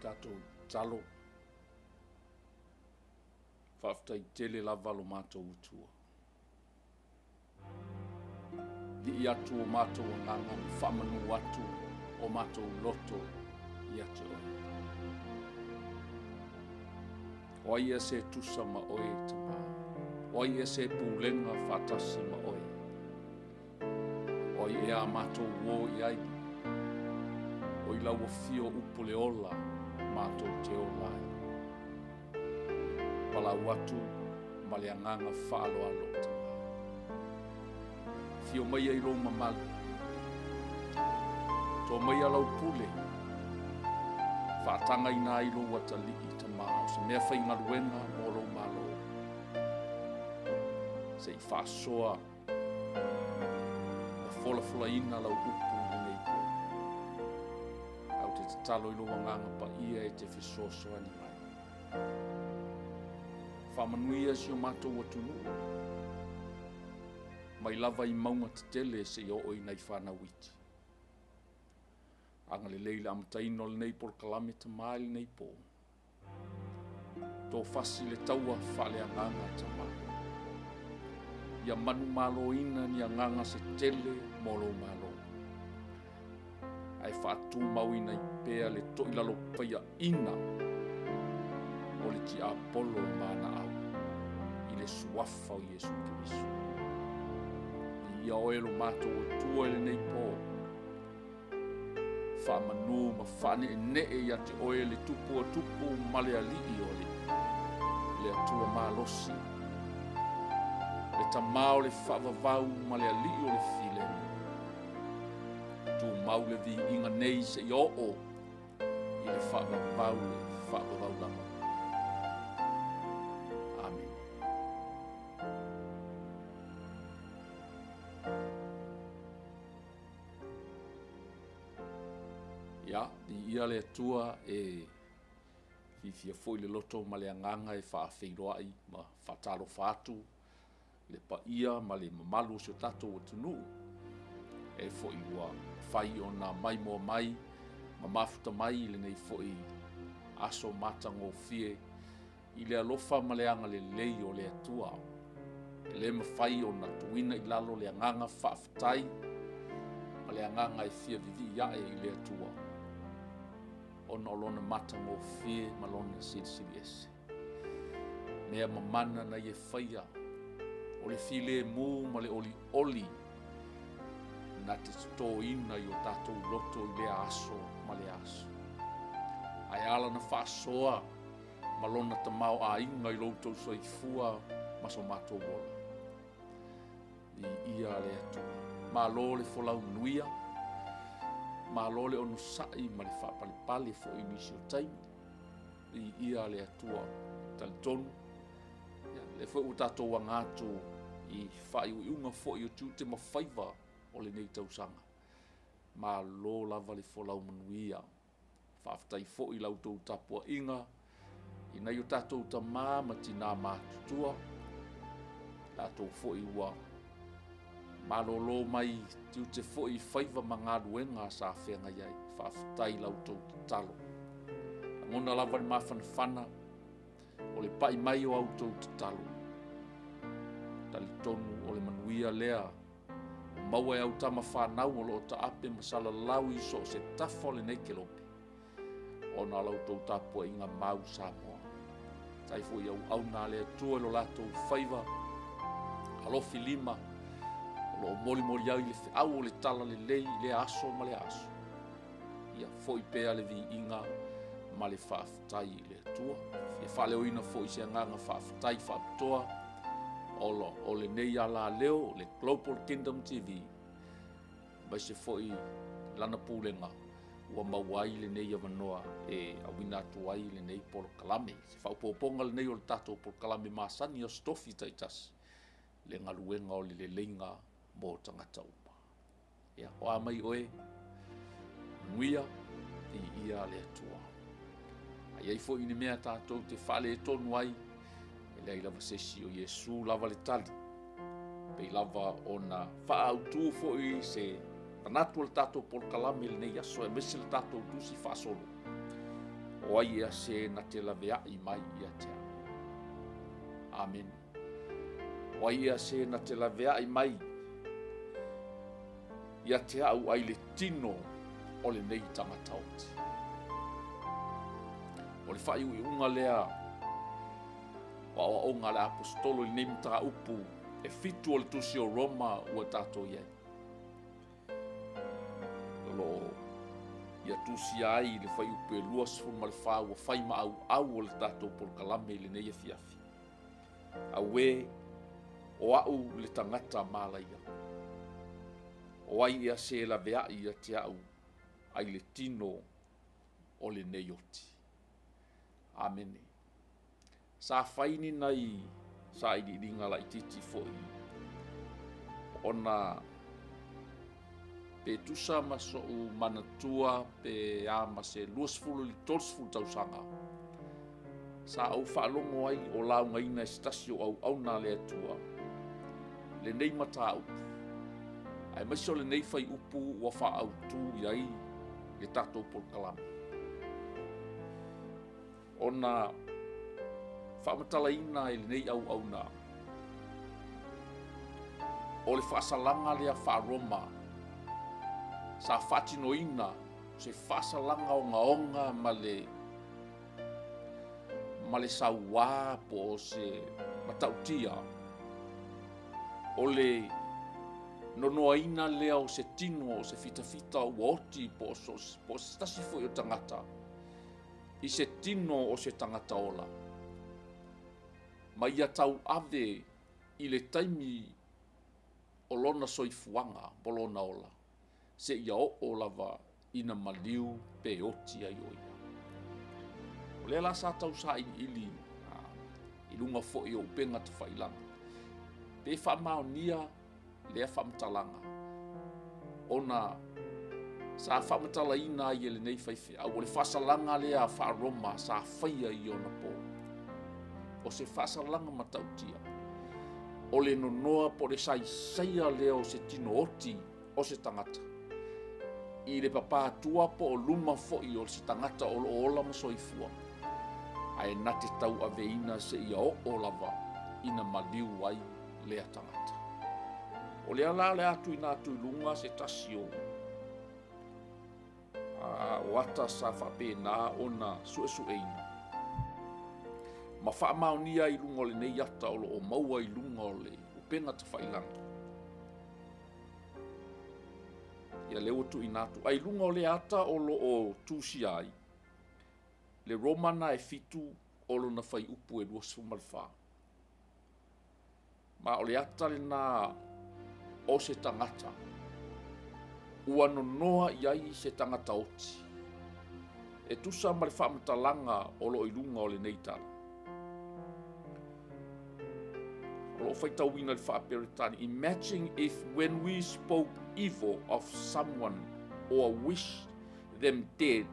Tatou tatalo. Faafetai tele lava lo matou Atua. Vii atu o matou agaga ma faamanu atu o matou loto ia te Oe. O ai ea se tusa ma Oe, Tamā? O ai ea se pulega faatasi ma Oe? O ai ea a matou uō i ai? O i lau afio upu le ola matou te ola ai. Valaau atu ma le agaga faaaloalo, Tamā. Afio maia i lou mamalu, to maia lau pule, faatagaina ai lou atalii, Tamā, o se mea faigaluega mo lou Malo, se i faasoa ma folafolaina lau upu i lenei po. Ae ou te tatalo i lou agaga paia e te fesoasoani mai. Faamanuia si o matou atunuu, mai lava i mauga tetele seia oo i nai fanau iti. Agalelei i le amataina o lenei polokalame Tamā i lenei po. Tofasi le taua faaleagaga Tamā. Ia manumaloina ni agaga se tele mo lou Malo. Ae faatumauina ai pea le toilalo paiaina o le tiapolo ma ana au i le suafa o Iesu Keriso. Viia oe lo matou Atua i lenei po. Faamanu ma faaneenee ia te oe le Tupu o Tupu ma le Alii o Alii, le Atua malosi, le Tama o le faavavau ma le Alii o le filemu. Tumau le viiga nei seia oo i le faavavau e faavavau lava. Amene. Ia, viia le Atua e fiafia foi le loto ma le agaga e faafeiloai ma faatalofa atu le paia ma le mamalu o si o tatou atunuu e foi ua mafai ona maimoa mai ma mafuta mai i lenei foi aso matagofie i le alofa ma le agalelei o le Atua. E le mafai ona tuuina i lalo le agaga faafetai ma le agaga e fia vivii ae i le Atua ona o lona matagofie ma lona silisili ese. Mea mamana na ia faia o le filemu ma le olioli na te totoina i o tatou loto i lea aso ma lea aso. Ae ala na faasoa ma lona tamaoaiga i lo outou soifua ma so matou ola. Viia le Atua. Malo le folau manuia, malo le onosai ma le faapalepale foi i nisi o taimi. Viia le Atua. Talitonu, ia, lea foi ua tatou aga atu i faaiuiuga foi o tiute ma faiva o lenei tausaga. Malo lava le folau manuia. Faafetai foi i la outou tapuaiga i nai o tatou tama ma tina matutua, latou foi ua malolo mai tiute foi i faiva ma galuega sa feagai ai. Faafetai i la outou tatalo. Lagona lava le mafanafana o le pai mai o a outou tatalo. Talitonu o le manuia lea Ua maua e au tama fanau o lo o taape ma salalau i so o se tafa o lenei kelope, ona o la outou tapuaiga mau Samoa. Faafetai foi i auauna a le Atua i lo latou faiva alofi lima o lo o molimoli ai le feau o le talalelei i lea aso ma lea aso. Ia foi pea le viiga ma le faafetai i le Atua. Fia faaleoina foi se agaga faafetai faapitoa o, o lenei alaleo, le Global Kingdom TV, aemaise foi lana pulega ua maua ai lenei avanoa e auina atu ai lenei polokalame. Se faaopoopoga lenei o le tatou polokalame masani o Aso Tofi taitasi, le galuega o le leleiga mo tagata uma. Ia, o a mai oe, manuia, viia le Atua. A i ai foi ni mea tatou te faaletonu ai, e leai lava se isi o Iesu lava le tali. Pei lava ona faaautu foi se manatu o le tatou polokalame i lenei aso, aemaise le tatou tusi faasolo. O ai ea se na te laveai mai ia te au? Amene. O ai ea se na te laveai mai ia te au ai le tino o lenei tagata oti? O le faaiuiuga lea o aoaoga a le Aposetolo i lenei mataupu e fitu o le tusi o Roma ua tatou i ai. O lo o ia tusia ai le fuaiupu e 24 ua fai ma auau o le tatou polokalame i lenei afiafi. Auē, o au le tagata malaia. O ai ea se laveai ia te au ai le tino o lenei oti? Amene. Sa fai ni nai sailiiliga laitiiti foi ona pe tusa ma so'u manatua pe a ma se 20 i le 30 tausaga sa ou faalogo ai o laugaina e se tasi o auauna a le Atua lenei mataupu, aemaise o lenei fuaiupu ua faaautu i ai le tatou polokalame. Ona faamatalaina e lenei auauna o le faasalaga lea faa-Roma sa faatinoina se faasalaga ogaoga ma le ma le sauā po o se matautia o le nonoaina lea o se tino o se fitafita ua oti po o se tasi foi o tagata i se tino o se tagata ola, ma ia tauave i le taimi o lona soifuaga po lona ola, seia oo lava ina maliu pe oti ai o ia. O lea la sa tau sailiili i luga foi o upega tafailaga, pe faamaonia lea faamatalaga ona sa faamatalaina ai e lenei faifeau o le faasalaga lea faa-Roma sa faia i ona po. O se faasalaga matautia o le nonoa po o le saisaia lea o se tino oti o se tagata i le papatua po o luma foi o se tagata o lo o ola ma soifua, ae na te tauaveina seia oo lava ina maliu ai lea tagata. O lea la o le a tuuina atu i luga se tasi o o ata sa faapena ona suesueina ma faamaonia i luga o lenei ata o lo o maua i luga o le upega tafailagi. Ia lea ua tuuina atu. Ai luga o lea ata o lo o tusia ai le Romana e fitu o lona fuaiupu e 24. Ma o le ata lena o se tagata ua nonoa i ai se tagata oti e tusa ma le faamatalaga o lo o i luga o lenei tala. O lo o faitauina i le faa-Peretani, Imagine if when we spoke evil of someone or wished them dead,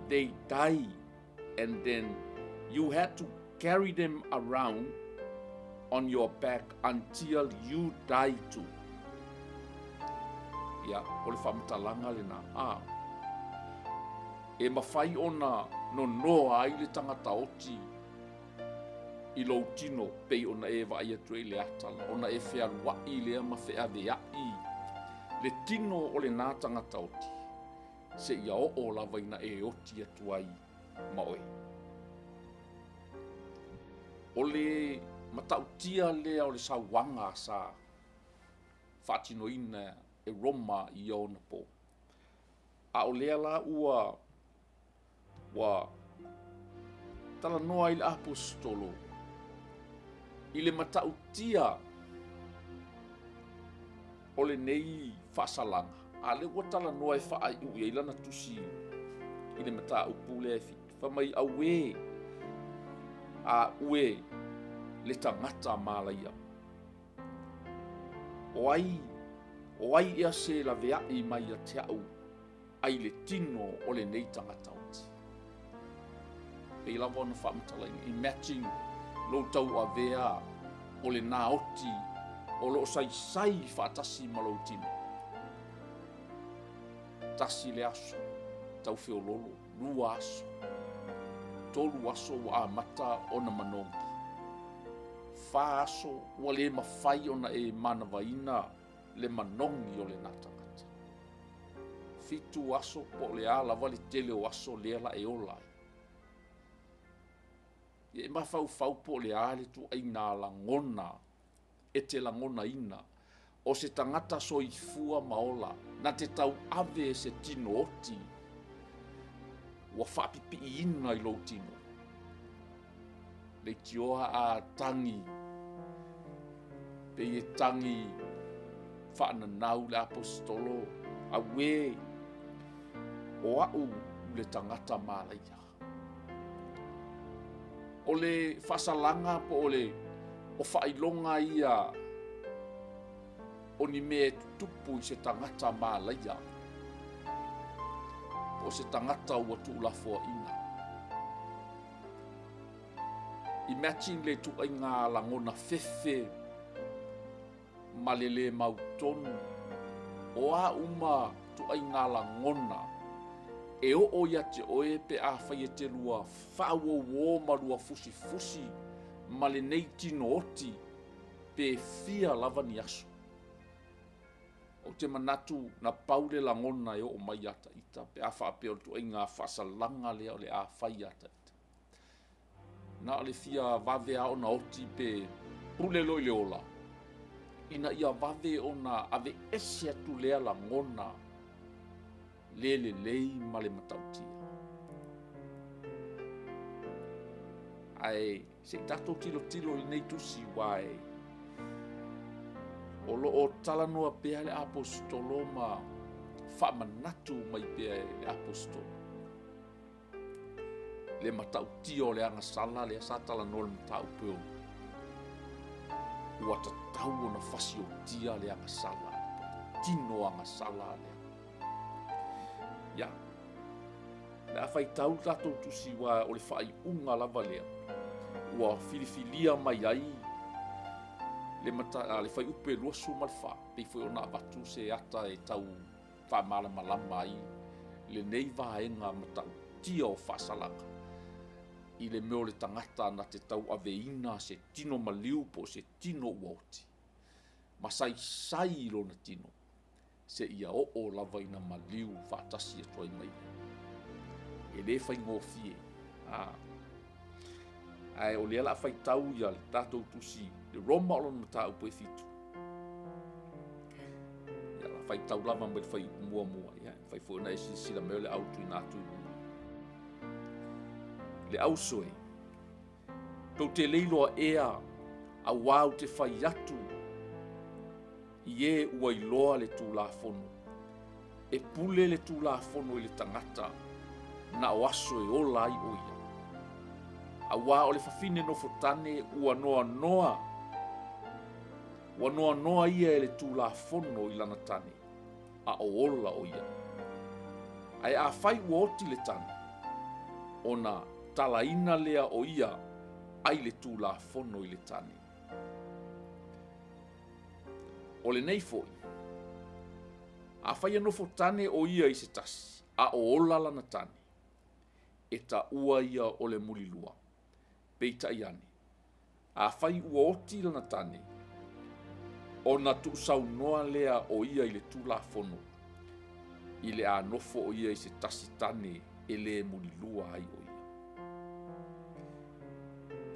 they die and then you had to carry them around on your back until you die too. Ia, o le faamatalaga lena. A, e mafai ona nonoa ai le tagata oti i lou tino pei ona e vaai atu ai i le ata la, ona e fealuai lea ma feaveai le tino o lena tagata oti seia oo lava ina e oti atu ai ma oe. O le matautia lea o le sauaga sa faatinoina e Roma i ona po. A o lea la ua ua talanoa ai le Aposetolo i le matautia o lenei faasalaga, a lea ua talanoa e faaiu i ai lana tusi i le mataupu lea e fitu. Fai mai, Auē, a ue le tagata malaia. O ai, o ai ea se laveai mai ia te au ai le tino o lenei tagata oti? Pei lava ona faamatalaina, imagine lou tauavea o lena oti o lo o saisai faatasi ma lou tino. Tasi le aso, tau feololo, lua aso. 3 aso ua amata ona manogi. 4 aso ua le mafai ona e manavaina le manogi o lena tagata. 7 aso po o le a lava le tele o aso lea la e ola ai. Ia e mafaufau po o le a le ituaiga lagona e te lagonaina o se tagata soifua ma ola na te tauave e se tino oti ua faapipiiina i lou tino. Leitioa a tagi, pei e tagi faananau le aposetolo, auē, o au le tagata malaia. O le faasalaga po o le o faailoga ia o ni mea e tutupu i se tagata malaia po o se tagata ua tuulafoaina. Imagine le ituaiga lagona fefe ma le lē mautonu, o a uma ituaiga lagona e oo ia te oe pe afai e te lua faauouo ma lua fusifusi ma lenei tino oti pe fia lava ni aso. Ou te manatu na pau le lagona e oo mai ia Taita pe a faapea o le ituaiga faasalaga lea o le a fai ia Taita. Na o le fia vave lava ona oti pe pule loa i le ola, ina ia vave ona aveese atu lea lagona le lelei ma le matautia. Ae se i tatou tilotilo i lenei tusi, aua e o lo o talanoa pea le aposetolo ma faamanatu mai pea e le aposetolo le matautia o le agasala lea sa talanoa le mataupu e ono ua tatau ona fasiotia le agasala tino agasala lea. Ia, le a faitau le tatou tusi aua o le faaiuga lava lea ua filifilia mai ai le, mata, le fuaiupu e 24, pei foi ona avatu se ata e tau faamalamalama ai lenei vaega matautia o faasalaga i le mea o le tagata na te tauaveina se tino maliu po o se tino ua oti ma saisai i lona tino seia oo lava ina maliu faatasi atu ai ma ia. E le faigofie. A. Ae o lea la faitau ia le tatou tusi le Roma o lona mataupu e 7. Ia la faitau lava mai le fuaiupu muamua. Ia fai foi ona e silasila mai o le au tuuina atu i luga. Le auso e, tou te le iloa ea auā ou te fai atu i e ua iloa le Tulafono. E pule le Tulafono i le tagata na o aso e ola ai o ia. Auā o le fafine nofotane ua noanoa, ua noanoa ia e le Tulafono i lana tane, a o ola o ia. Ae afai ua oti le tane, ona talaina lea o ia ai le Tulafono i le tane. O lenei foi, afai e nofo tane o ia i se tasi, a o ola lana tane, e taua ia o le mulilua. Peitai ane, afai ua oti lana tane, ona tuusaunoa lea o ia i le Tulafono, i le a nofo o ia i se tasi tane e le mulilua ai o ia.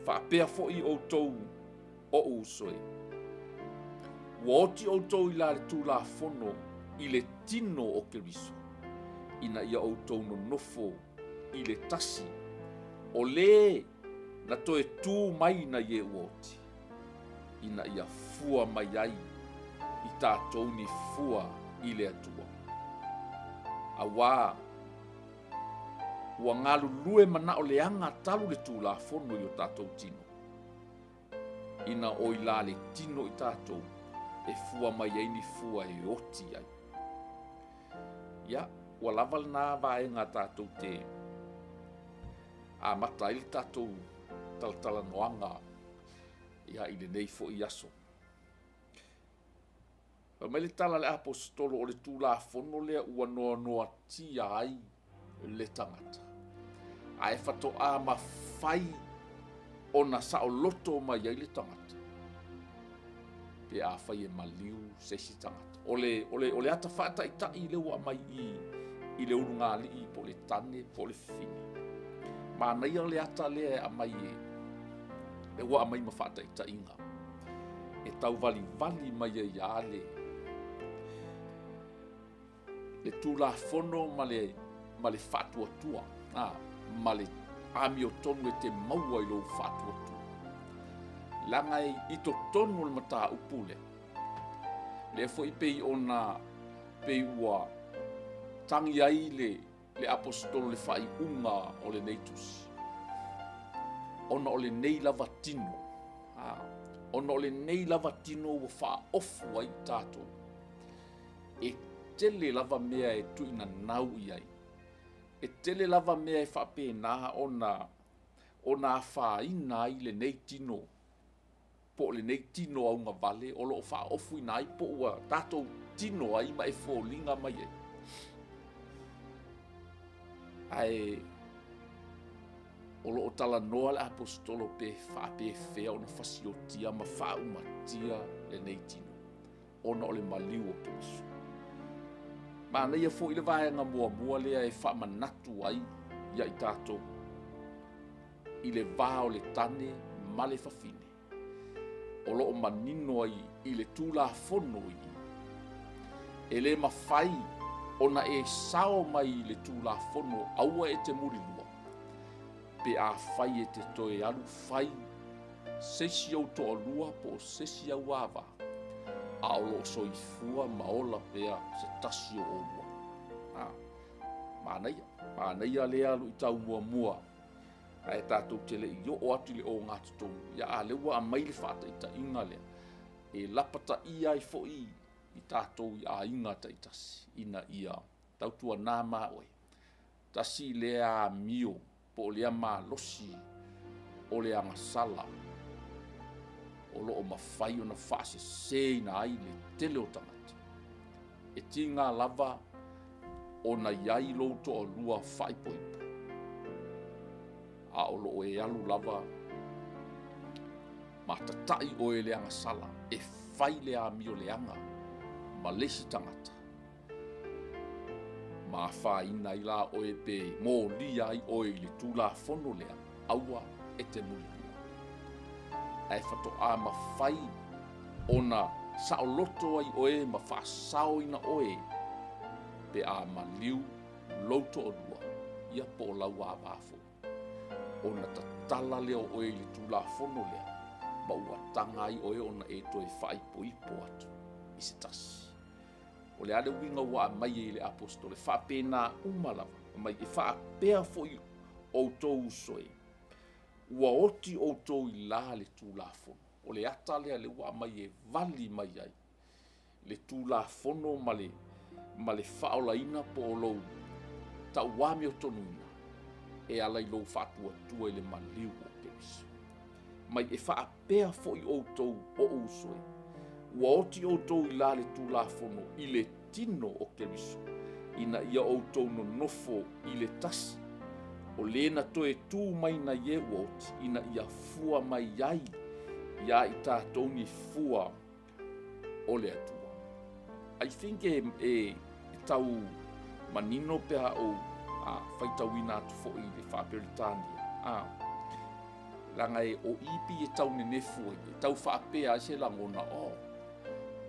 Faapea foi outou oʻu uso e. Ua oti ʻoutou i la le Tulafono i le tino o Keriso, ina ia ʻoutou nonofo i le tasi, o lē na toe tū mai nai e ua oti, ina ia fua mai ai i tatou ni fua i le Atua. Auā, ua galulue manaʻo leaga talu le Tulafono i o tatou tino, ina oi la le tino i tatou e fua mai ai ni fua e oti ai. Ia, ua lava lena vaega tatou te amata ai le tatou talatalanoaga ia i lenei foi aso. Fai mai le tala a le Aposetolo o le Tulafono lea ua noanoatia ai le tagata. Ae faatoa mafai ona saoloto mai ai le tagata pe afai e maliu se isi tagata. O le, o le, o le ata faataitai lea ua aumai i i le ulugalii po o le tane po o le fafine. Manaia le ata lea e aumai e, lea ua aumai ma faataitaiga e tauvalivali mai ai lava le, le Tulafono ma le, ma le faatuatua, a, ma le amiotonu e te maua i lou faatuatua. Leaga e i totonu o le mataupu lea, lea foi pei ona pei ua tagi ai le, le Aposetolo i le faaiuga o lenei tusi, ona o lenei lava tino, a, ona o lenei lava tino ua faaofu ai tatou. E tele lava mea e tuuinanau i ai, e tele lava mea e faapena ona ona afaina ai lenei tino po o lenei tino augavale o lo o faaofuina ai po ua tatou tino ai ma e foliga mai ai. Ae o lo o talanoa le Aposetolo pe faapefea ona fasiotia ma faaumatia lenei tino ona o le maliu o Keriso. Manaia foi le vaega muamua lea e faamanatu ai ia i tatou i le va o le tane ma le fafine o lo o manino ai i le Tulafono i i. E le mafai ona e sao mai i le Tulafono aua e te mulilua pe afai e te toe alu fai se isi ou toalua po o se isi au ava, a o lo o soifua ma ola pea se tasi o oulua. A, manaia, manaia lea luitau muamua, ae tatou te le i oo atu i le ogatotonu, ia a lea ua aumai le faataitaiga lea, e lapataia ai foi i tatou i aiga taitasi, ina ia tautuana ma oe, tasi lea amio po o lea malosi o le agasala o lo o mafai ona faaseseina ai le tele o tagata. E tiga lava ona i ai lou toalua faaipoipo, a o lo o e alu lava ma tatai oe i le agasala e fai le amio leaga ma le isi tagata, ma afaina ai la oe pe molia ai oe i le Tulafono lea, aua e te mulilua. Ae faatoa mafai ona saoloto ai oe ma faasaoina oe pe a maliu lou toalua, ia po o lau ava foi. Ona tatala lea o oe i le Tulafono lea, ma ua taga ai oe ona e toe faaipoipo atu i se tasi. O le a le uiga ua aumai ai e le Aposetolo? E faapena uma lava, mai e faapea foi outou uso e, ua oti outou i la le Tulafono. O le ata lea lea ua aumai e vali mai ai le Tulafono ma le, ma le faaolaina po o lou tauamiotonuina e ala i lou faatuatua i le maliu o Keriso. Mai e faapea foi outou oʻu uso e, ua oti outou i la le Tulafono i le tino o Keriso, ina ia outou nonofo i le tasi, o le na toe tu mai nai e ua oti, ina ia fua mai ai iā i tatou ni fua o le Atua. I think e, e, e tau manino pe a ou a, faitauina atu foi i le Faa-Peretania. A, leaga e o i pei e tau nenefu ai, e tau faapea ai se lagona, oh,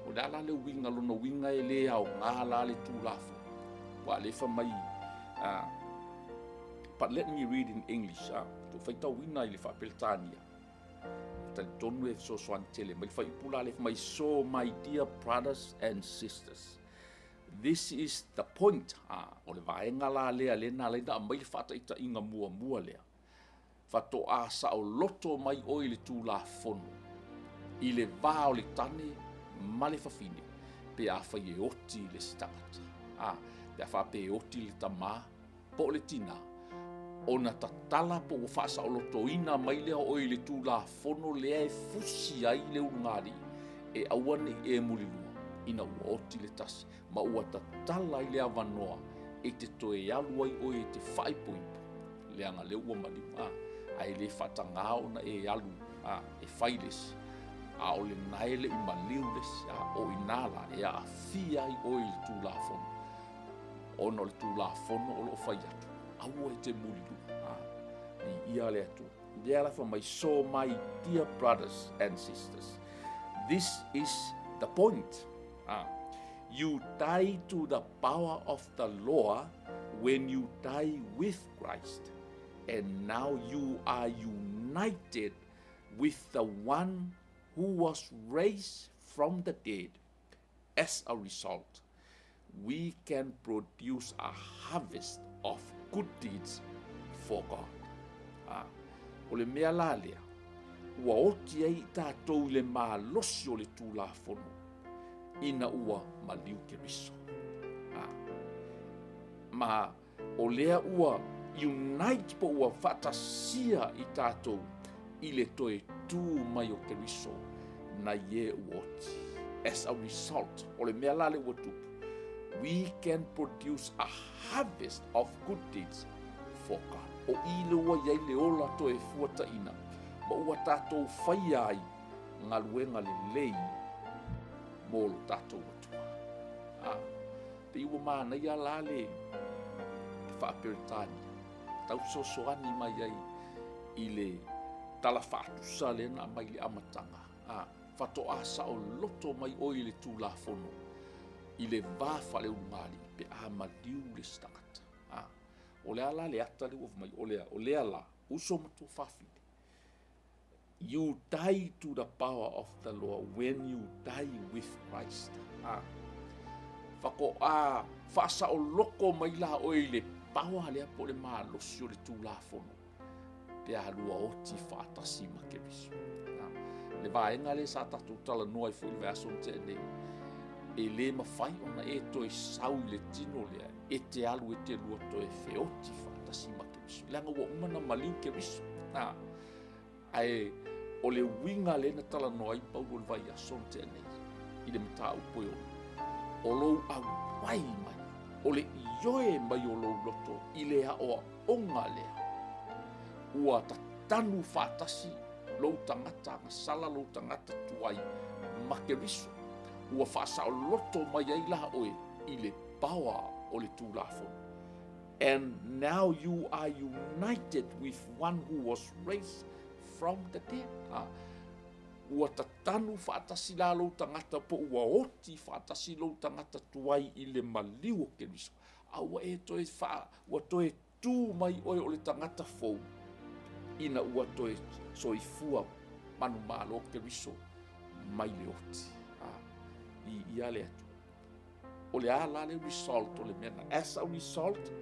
o le a la le uiga, lona uiga e le aoga la le Tulafono. Ua le fai mai, but let me read in English, ah, faitauina i le Faa-Peretania. E talitonu e fesoasoani tele mai le fuaiupu la lea fai mai, So my dear brothers and sisters, this is the point. Ah, o le vaega la lea lea na ala ai ona aumai le faataitaiga muamua lea. Faatoa saoloto mai oe i le Tulafono i le va o le tane ma le fafine pe afai e oti le isi tagata. Ah, pe a faapea e oti le tamā po o le tinā, ona tatala po ua faasaolotoina mai lea o oe i le Tulafono lea e fusi ai le ulugalii e aua ne i e mulilua ina ua oti le tasi, ma ua tatala ai le avanoa e te toe alu ai oe e te faaipoipo. Leaga lea ua maliu, a, ae le faatagā ona e alu, a, e fai le isi, a o lena e le i maliu le isi, a, o i ina la e aafia ai oe i le Tulafono, ona o le Tulafono o lo o fai atu, aua e te mulilua, a, viia le Atua. Lea la fai mai, so my dear brothers and sisters, this is the point. Ah, you die to the power of the law when you die with Christ, and now you are united with the one who was raised from the dead. As a result, we can produce a harvest of good deeds for God. Ah, o le mea la lea, ua oti ai i tatou i le malosi o le Tulafono ina ua maliu Keriso. Ah, ma o lea ua unite po ua faatasia i tatou i le toe tū mai o Keriso nai e ua oti. As a result, o le mea la lea ua tupu, we can produce a harvest of good deeds for God. O i le ua i ai le ola toe fuataina, ma ua tatou faia ai galuega lelei mo lo tatou Atua. Ah, Pei ua manaia la le Faa-Peretania tau fesoasoani mai ai i le tala faatusa lea na aumai i le amataga, a faatoa saoloto mai oe i le Tulafono i le va faaleulugalii pe a maliu le isi tagata. A, o le a la le ata lea ua fai mai, o le a, o lea la, uso ma tuafafine, You die to the power of the law when you die with Christ. Ah. Faatoa faasaoloko mai la oe i le power lea po o le malosi o le Tulafono pe a lua oti faatasi ma Keriso. Ah. Le vaega lea sa tatou talanoa ai foi i le vaiaso na tea nei, e le mafai ona e toe sau i le tino lea e te alu e te lua toe feoti faatasi ma Keriso. Leaga ua uma ona maliu Keriso. Ah. Ae o le uiga lea na talanoa ai Paulo i le vaiaso na tea nei, i le mataupu e ono, o lou auai mai, o le ioe mai o lou loto i le aoaoga lea, ua tatanu faatasi lou tagata agasala, lou tagata tuai ma Keriso, ua faasaoloto mai ai la oe i le paoa o le Tulafono. And now you are united with one who was raised from the dead. Ha. Ua tatanu faatasi la lou tagata po ua oti faatasi lou tagata tuai i le maliu o Keriso. A ua e toe wha, ua toe tū mai oe o le tagata fou ina ua toe soifua manumalo Keriso mai le oti. Ha. I, ia le Atua. O le a la le result o le mea na. As a result,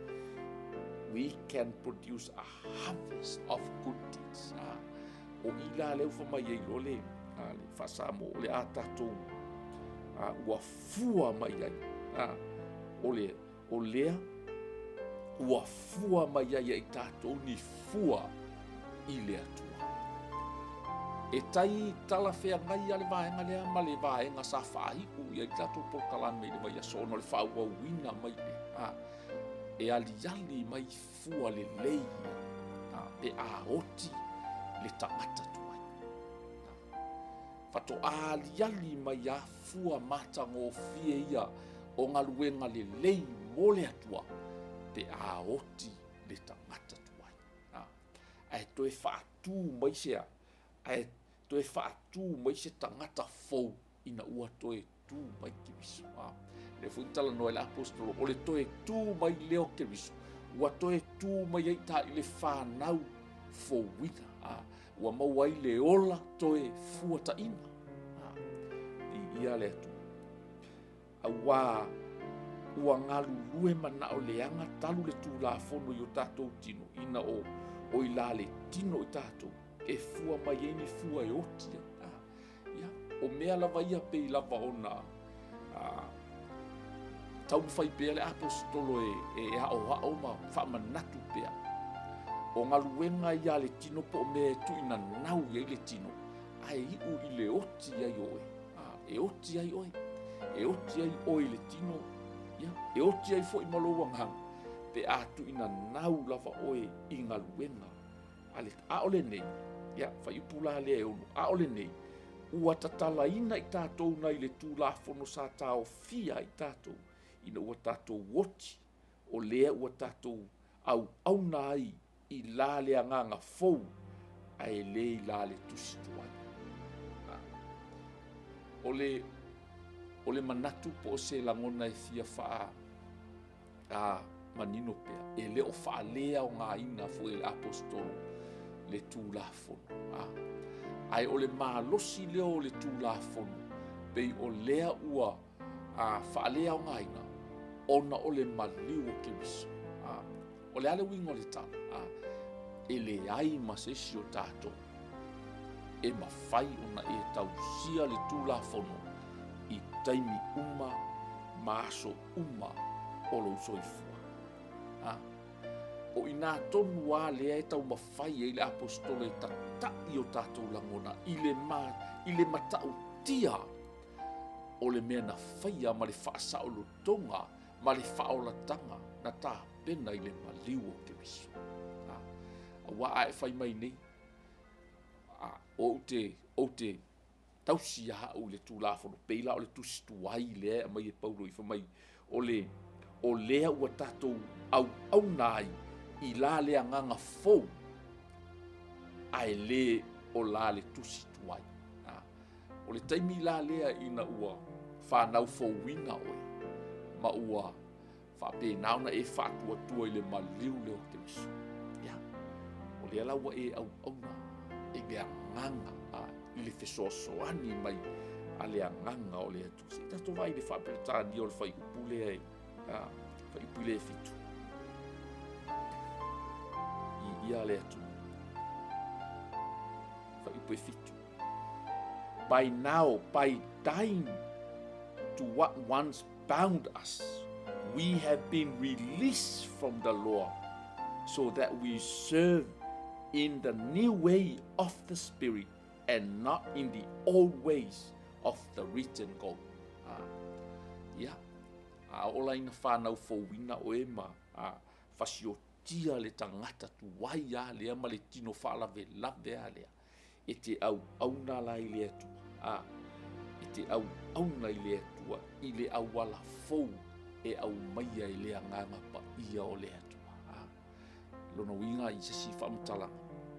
we can produce a harvest of good deeds. Ah, o i la leu fa mai ai lo le, ah, le faasamo, o le a tatou ah, ua fua mai ai. Ah, o le, o lea ua fua mai ai e i tatou ni fua i le Atua. E tai talafeagai a le vaega lea ma le vaega sa faaiu i ai le tatou polokalame i le vaiaso ona o le faaauauina mai lea. A, e aliali mai fua lelei ia, a, pe a oti le tagata tuai. A, faatoa aliali mai a fua matagofie ia o galuega lelei mo le Atua pe a oti le tagata tuai. A, ae toe faatū mai se a, ae toe faatū mai se tagata fou ina ua toe tū mai Keriso. A, lea foi na talanoa ai le aposetolo, o le toe tū mai lea o Keriso, ua toe tū mai ai ta i le fanau fouina. A, ua maua ai le ola toe fuataina. A, viia le Atua. Auā ua galulue manao leaga talu le Tulafono i o tatou tino, ina o o i la le tino i tatou, e fua mai ai ni fua e oti ai. A, ia, o mea lava ia pei lava ona a, taumafai pea le aposetolo e, e aoao ma faamanatu pea. O galuega ia a le tino po o mea e tuuinanau i ai le tino, ae iu i le oti ai oe. A, e oti ai oe. E oti ai oe i le tino, ia, e oti ai foi ma lou agaga. Pe a tuuinanau lava oe i galuega a le, a o lenei, ia, fuaiupu la lea e 6, a o lenei, ua tatalaina i tatou nai le Tulafono sa taofia ai tatou, ina ua tatou oti, o lea ua tatou auauna ai i la le agaga fou, ae le i la le tusi tuai. O le, o le manatu po o se lagona e fia faa a manino pea, e le o faaleaogaina foi e le Aposetolo le Tulafono. A, ae o le malosi lea o le Tulafono, pei o lea ua a, faaleaogaina ona o le maliu o Keriso. A, o le a le uiga o le tala? A, e leai ma se isi o tatou e mafai ona e tausia le Tulafono i taimi uma ma aso uma o lou soifua. A, o i inā tonu lava lea e taumafai ai le Aposetolo e tata'i o tatou lagona i le, ma, i le matautia o le mea na faia ma le faasaolotoga ma le faaolataga na tapena i le maliu o Keriso. A, auā a e fai mai nei, a, ou te, ou te tausi ia au i le Tulafono, pei la o le tusi tuai lea e aumai e Paulo i fai mai, o le, o lea ua tatou auauna ai i la le agaga fou, ae le o la le tusi tuai. O le taimi la lea ina ua fanau fouina oe, ma ua faapena ona e faatuatua i le maliu lea o Keriso. Ia, o lea la ua e auauna i le agaga, a, i le fesoasoani mai a le agaga o le Atua. Se i tatou vaai i le faa-Peretania o le fuaiupu lea e, a, fuaiupu lea e 7. I ia le Atua. Fuaiupu e 7. By now, by dying to what once bound us, we have been released from the law so that we serve in the new way of the Spirit and not in the old ways of the written code. Ah, ia, a oo la ina whanau fouina oe ma a, fasiotia le tagata tuai a lea ma le tino faalavelave a lea. E te auauna la i le Atua, a, e te auauna i le Atua i le auala fou e aumaia e le Agaga Paia o le Atua. A, lona uiga i se isi faamatalaga,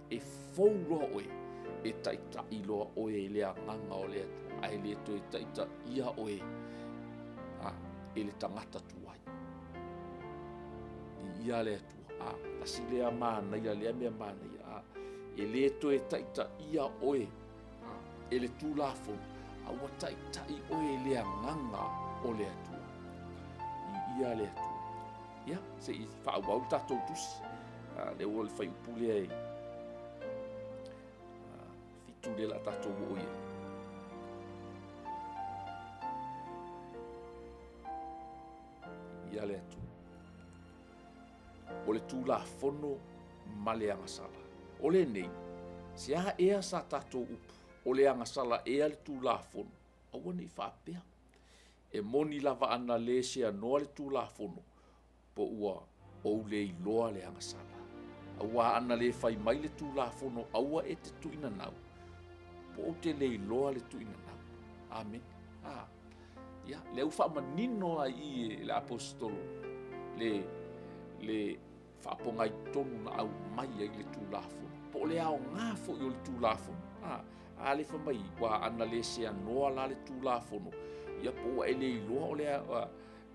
e fou loa oe, e taitai loa oe i le Agaga o le Atua, ae le toe taitaia oe a, e le tagata tuai. Viia le Atua. A, tasi lea manaia, lea mea manaia. A, e le toe taitaia oe a, e le Tulafono, a ua taitai oe e le Agaga o le Atua. Viia le Atua. Ia, se i faaauau le tatou tusi. A, lea ua le fuaiupu lea e 7 lea la tatou oo i ai. Viia le Atua. O le Tulafono ma le agasala. O lenei, se a ea sa tatou upu, o le agasala ea le Tulafono, aua ne i faapea. E moni lava ana le seanoa le Tulafono, po ua ou le iloa le agasala. Auā ana le fai mai le Tulafono aua e te tuuinanau, po ou te le iloa le tuuinanau. Amene. A. Ia, lea ua faamanino lava i i e le Aposetolo le, le faapogai tonu na aumai ai le Tulafono. Po o le aoga foi o le Tulafono. A, a le fai mai, ua ana le seanoa la le Tulafono, ia po ua e le iloa o le, a,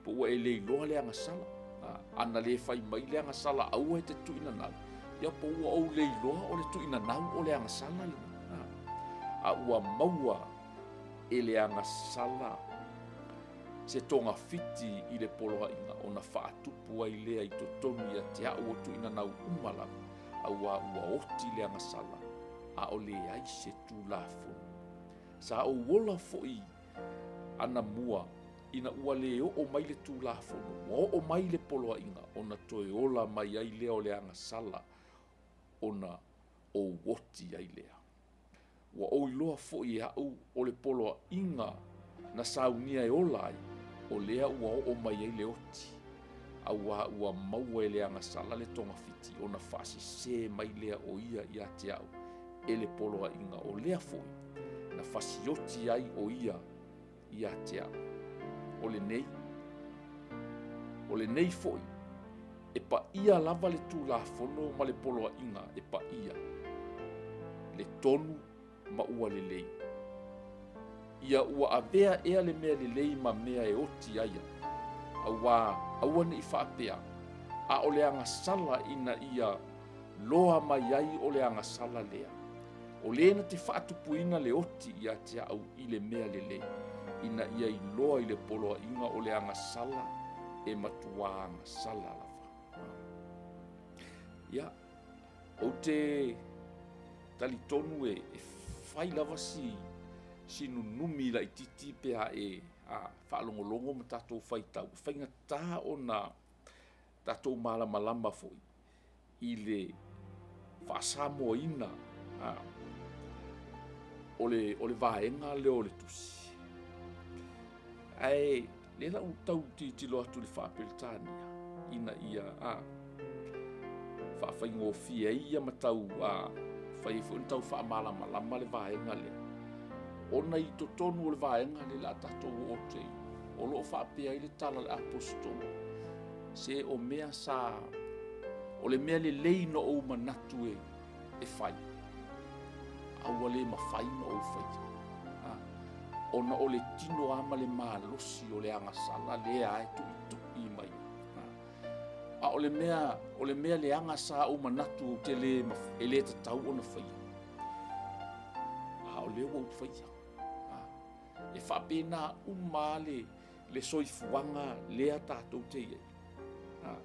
po ua e le iloa le agasala. A, ana le fai mai le agasala aua e te tuuinanau, ia po ua ou le iloa o le tuuinanau o le agasala lena. A, a ua maua e le agasala se togafiti i le poloaiga ona faatupu ai lea i totonu ia te au o tuuinanau uma lava, auā ua oti le agasala, a o leai se Tulafono. Sa ou ola foi anamua ina ua le oo mai le Tulafono, ua oo mai le poloaiga ona toe ola mai ai lea o le agasala ona ou oti ai lea. Ua ou iloa foi e au o le poloaiga na saunia e ola ai, o lea ua oo mai ai le oti. Auā ua maua e le agasala le togafiti ona faasese mai lea o ia ia te au e le poloaiga, o lea foi na fasioti ai o ia ia te au. O lenei, o lenei foi e paia lava le Tulafono ma le poloaiga e paia, le tonu ma ua lelei. Ia ua avea ea le mea lelei ma mea e oti ai au, auā aua ne i faapea, a o le agasala ina ia loa mai ai o le agasala lea. O le na te faatupuina le oti ia te au i le mea lelei, ina ia iloa i le poloaiga o le agasala e matuā agasala lava. Ia, ou te talitonu e fai lava si si nunumi laititi pe a e a, faalogologo ma tatou faitau, e faigata ona tatou malamalama foi i le faa-Samoaina o le vaega lea o le tusi. Ae lea la ua tau tilotilo atu i le faa-Peretania ina ia a, faafaigofie ai ia ma tau a, fai ai foi ona tau faamalamalama le vaega lea. Ona i totonu o le vaega lea o le a tatou oo atu i ai, o lo o faapea ai le tala a le Aposetolo, se o mea sa, o le mea lelei na ou manatu e fai, a ua le mafai ona ou faia. Ona o le tino lava ma le malosi o le agasala lea lava e tuitui mai. A o le mea, o le mea leaga sa ou manatu ou te le, e le tatau ona faia, a o lea ua ou faia. E faapena uma lava le, le soifuaga lea tatou te i ai.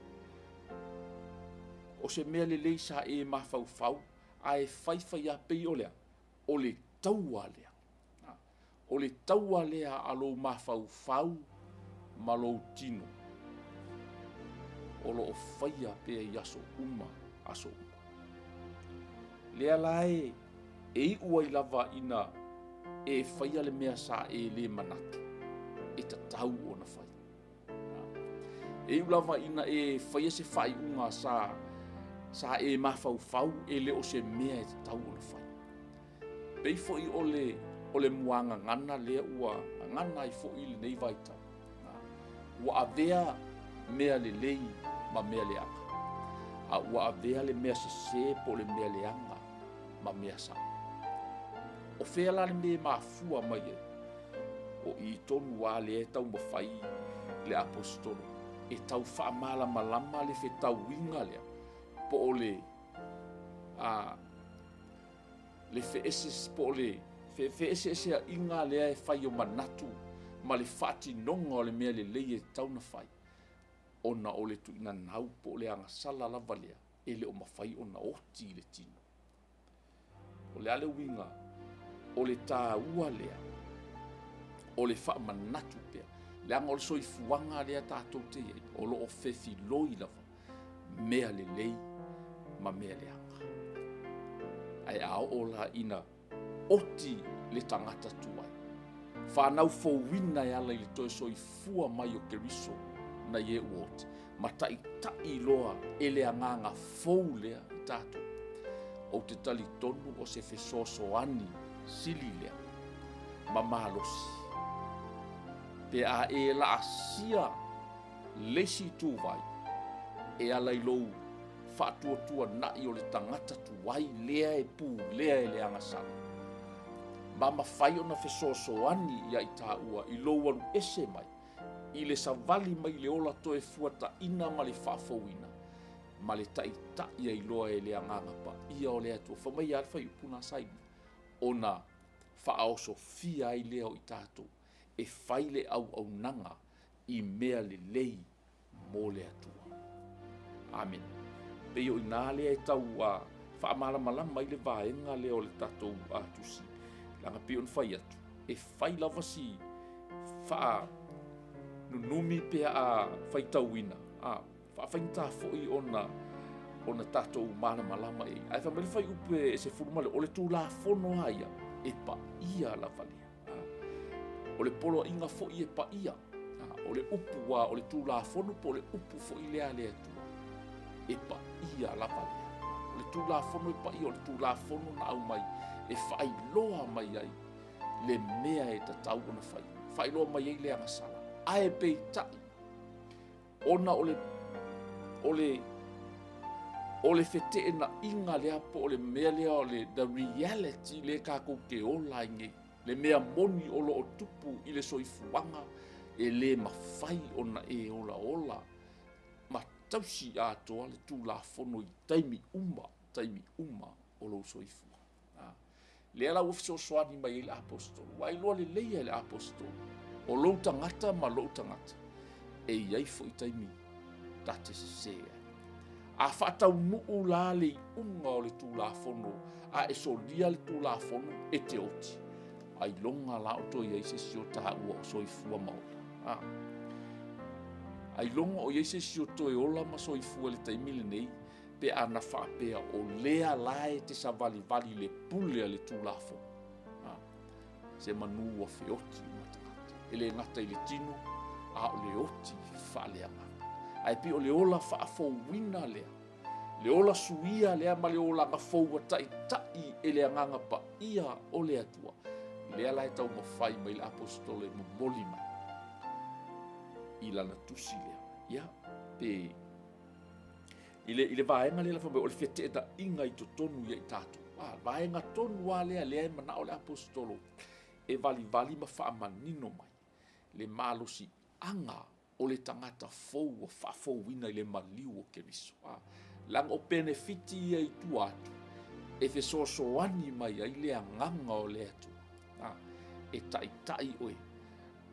O se mea lelei sa e mafaufau ae fai fai lava, pei o le a? O le taua lea. O le taua lea a lou mafaufau ma lou tino o lo o faia pea i aso uma, aso uma. Lea la e, e iu ai lava ina e faia le mea sa e le manatu e tatau ona fai. E iu lava ina e faia se faaiuga sa, sa e mafaufau e le o se mea e tatau ona fai. Pei foi o le, o le muagagana lea ua gagana ai foi lenei vaitau. Ua avea mea lelei ma mea leaga, a ua avea le mea sese po o le mea leaga ma mea sao. O fea la le mea e mafua mai ai? O i tonu lava lea e taumafai le Aposetolo e tau faamalamalama le fetauiga lea po o le a, le feese po o le feeseeseaiga lea e fai o manatu ma le faatinoga o le mea lelei e tatau ona fai, ona o le tuinanau po o le agasala lava lea e le o mafai ona oti i le tino. O le a le uiga o le taua lea o le faamanatu pea, leaga o le soifuaga lea tatou te i ai, o lo o fefiloi lava mea lelei ma mea leaga. Ae a oo la ina oti le tagata tuai, fanau fouina e ala i le toe soifua mai o Keriso nai e ua oti, ma taitai loa e le agaga fou lea i tatou. Ou te talitonu o se fesoasoani sili lea ma malosi pe a e laasia le isi ituvai e ala i lou faatuatuanai o le tagata tuai lea e pulea e le agasala, ma mafai ona fesoasoani ia i taua i lou alu ese mai i le savali mai le ola toe fuataina ma le faafouina ma le taitai ai loa e le Agaga Paia o le Atua. Fai mai lava le fuaiupu lena sa i ona faaosofia ai lea o i tatou e fai le auaunaga i mea lelei mo le Atua. Amene. Pei o i ina lea e tau faamalamalama ai le vaega lea o le tatou tusi, leaga pei ona fai atu, e fai lava si faanunumi pe a faitauina, a faafaigata foi ona ona tatou malamalama i ai. Ae fai mai le fuaiupu e 10 o le Tulafono lava ia, e paia lava lea. O le poloaiga foi e paia. O le upu ua o le Tulafono po o le upu foi lea a le Atua, e paia lava lea. O le Tulafono e paia, o le Tulafono na aumai e faailoa mai ai le mea e tatau ona fai, faailoa mai ai le agasala. Ae peitai, ona o le o le o le feteenaiga lea po o le mea lea o le the reality lea tatou te ola ai nei, le mea moni o lo o tupu i le soifuaga, e le mafai ona e olaola ma tausi atoa le Tulafono i taimi uma, taimi uma o lou soifua. Lea la ua fesoasoani mai ai le aposetolo, ua iloa lelei e le aposetolo, o lou tagata ma lou tagata, e i ai foi taimi ta te sese ai. A faataunuu la le iuga o le Tulafono, a e solia le Tulafono, e te oti. Ailoga la o toe i ai se isi o taua o soifua ma ola. A. Ailoga o i ai se isi o toe ola ma soifua i le taimi lenei, pe a na faapea o lea la e te savalivali i le pule a le Tulafono. A, se manu ua feoti uma tagata. E le gata i le tino, a o le oti faaleagaga. Ae pei o le ola faafouina lea, le ola suia lea ma le olaga fou ua taitai e le Agaga Paia o le Atua, lea la e taumafai mai le Aposetolo e momoli mai i lana tusi lea. Ia, pe I le, i le vaega lea fai mai o le feteenaiga i totonu ia i tatou. A, vaega tonu lava lea lea e manao le aposetolo e valivali ma faamanino mai le malosiaga o le tagata fou ua faafouina i le maliu o Keriso. A, leaga o penefiti ia i tua atu e fesoasoani mai ai le agaga o le Atua. A, e taitai oe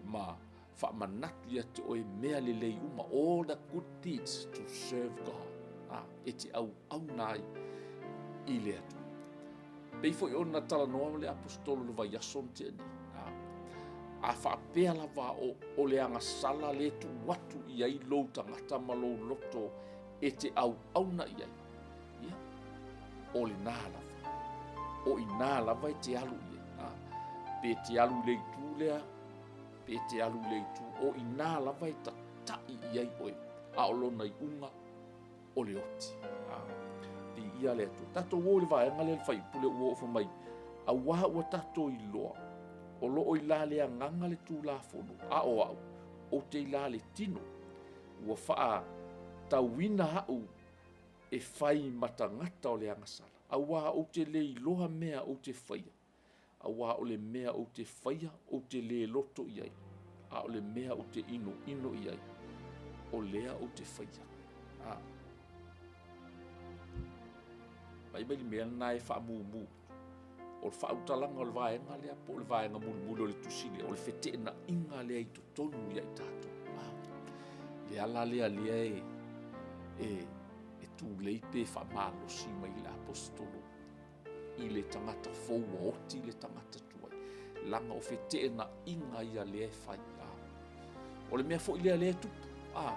ma Faamanatu ia te oe mea lelei uma, all the good deeds to serve God. Ah, e te auauna ai i le Atua. Pei foi ona talanoa le aposetolo i le vaiaso na tea nei. Ah, a faapea lava o, o le agasala le tuu atu i ai lou tagata ma lou loto e te auauna i ai, ia, o lena lava. O inā lava e te alu i ai. Ah, pe te alu i le itu lea, Pe te alu i le itu, o inā lava e tataʻi i ai oe, a o lona iuga o le oti. A, viia le Atua. Tatou o i le vaega lea le fuaiupu ua oo mai, auā ua tatou iloa, o lo o i la le agaga le Tulafono, a o au, ou te i la le tino, ua faatauina au e fai ma tagata o le agasala, auā ou te le iloa mea ou te faia, Auā o le mea ou te faia, ou te lē loto i ai, a o le mea ou te inoino i ai, o lea ou te faia. A. Vaai mai le mea lena e faamumu. O le faautalaga o le vaega lea po o le vaega mulimuli o le tusi lea, o le feteenaiga lea i totonu ia i tatou. A. Le ala lea lea e, e, e tulei pe faamalosi mai le aposetolo i le tagata fou ua oti le tagata tuai, leaga o feteenaiga ia lea e fai. A. O le mea foi lea lea e tupu. A.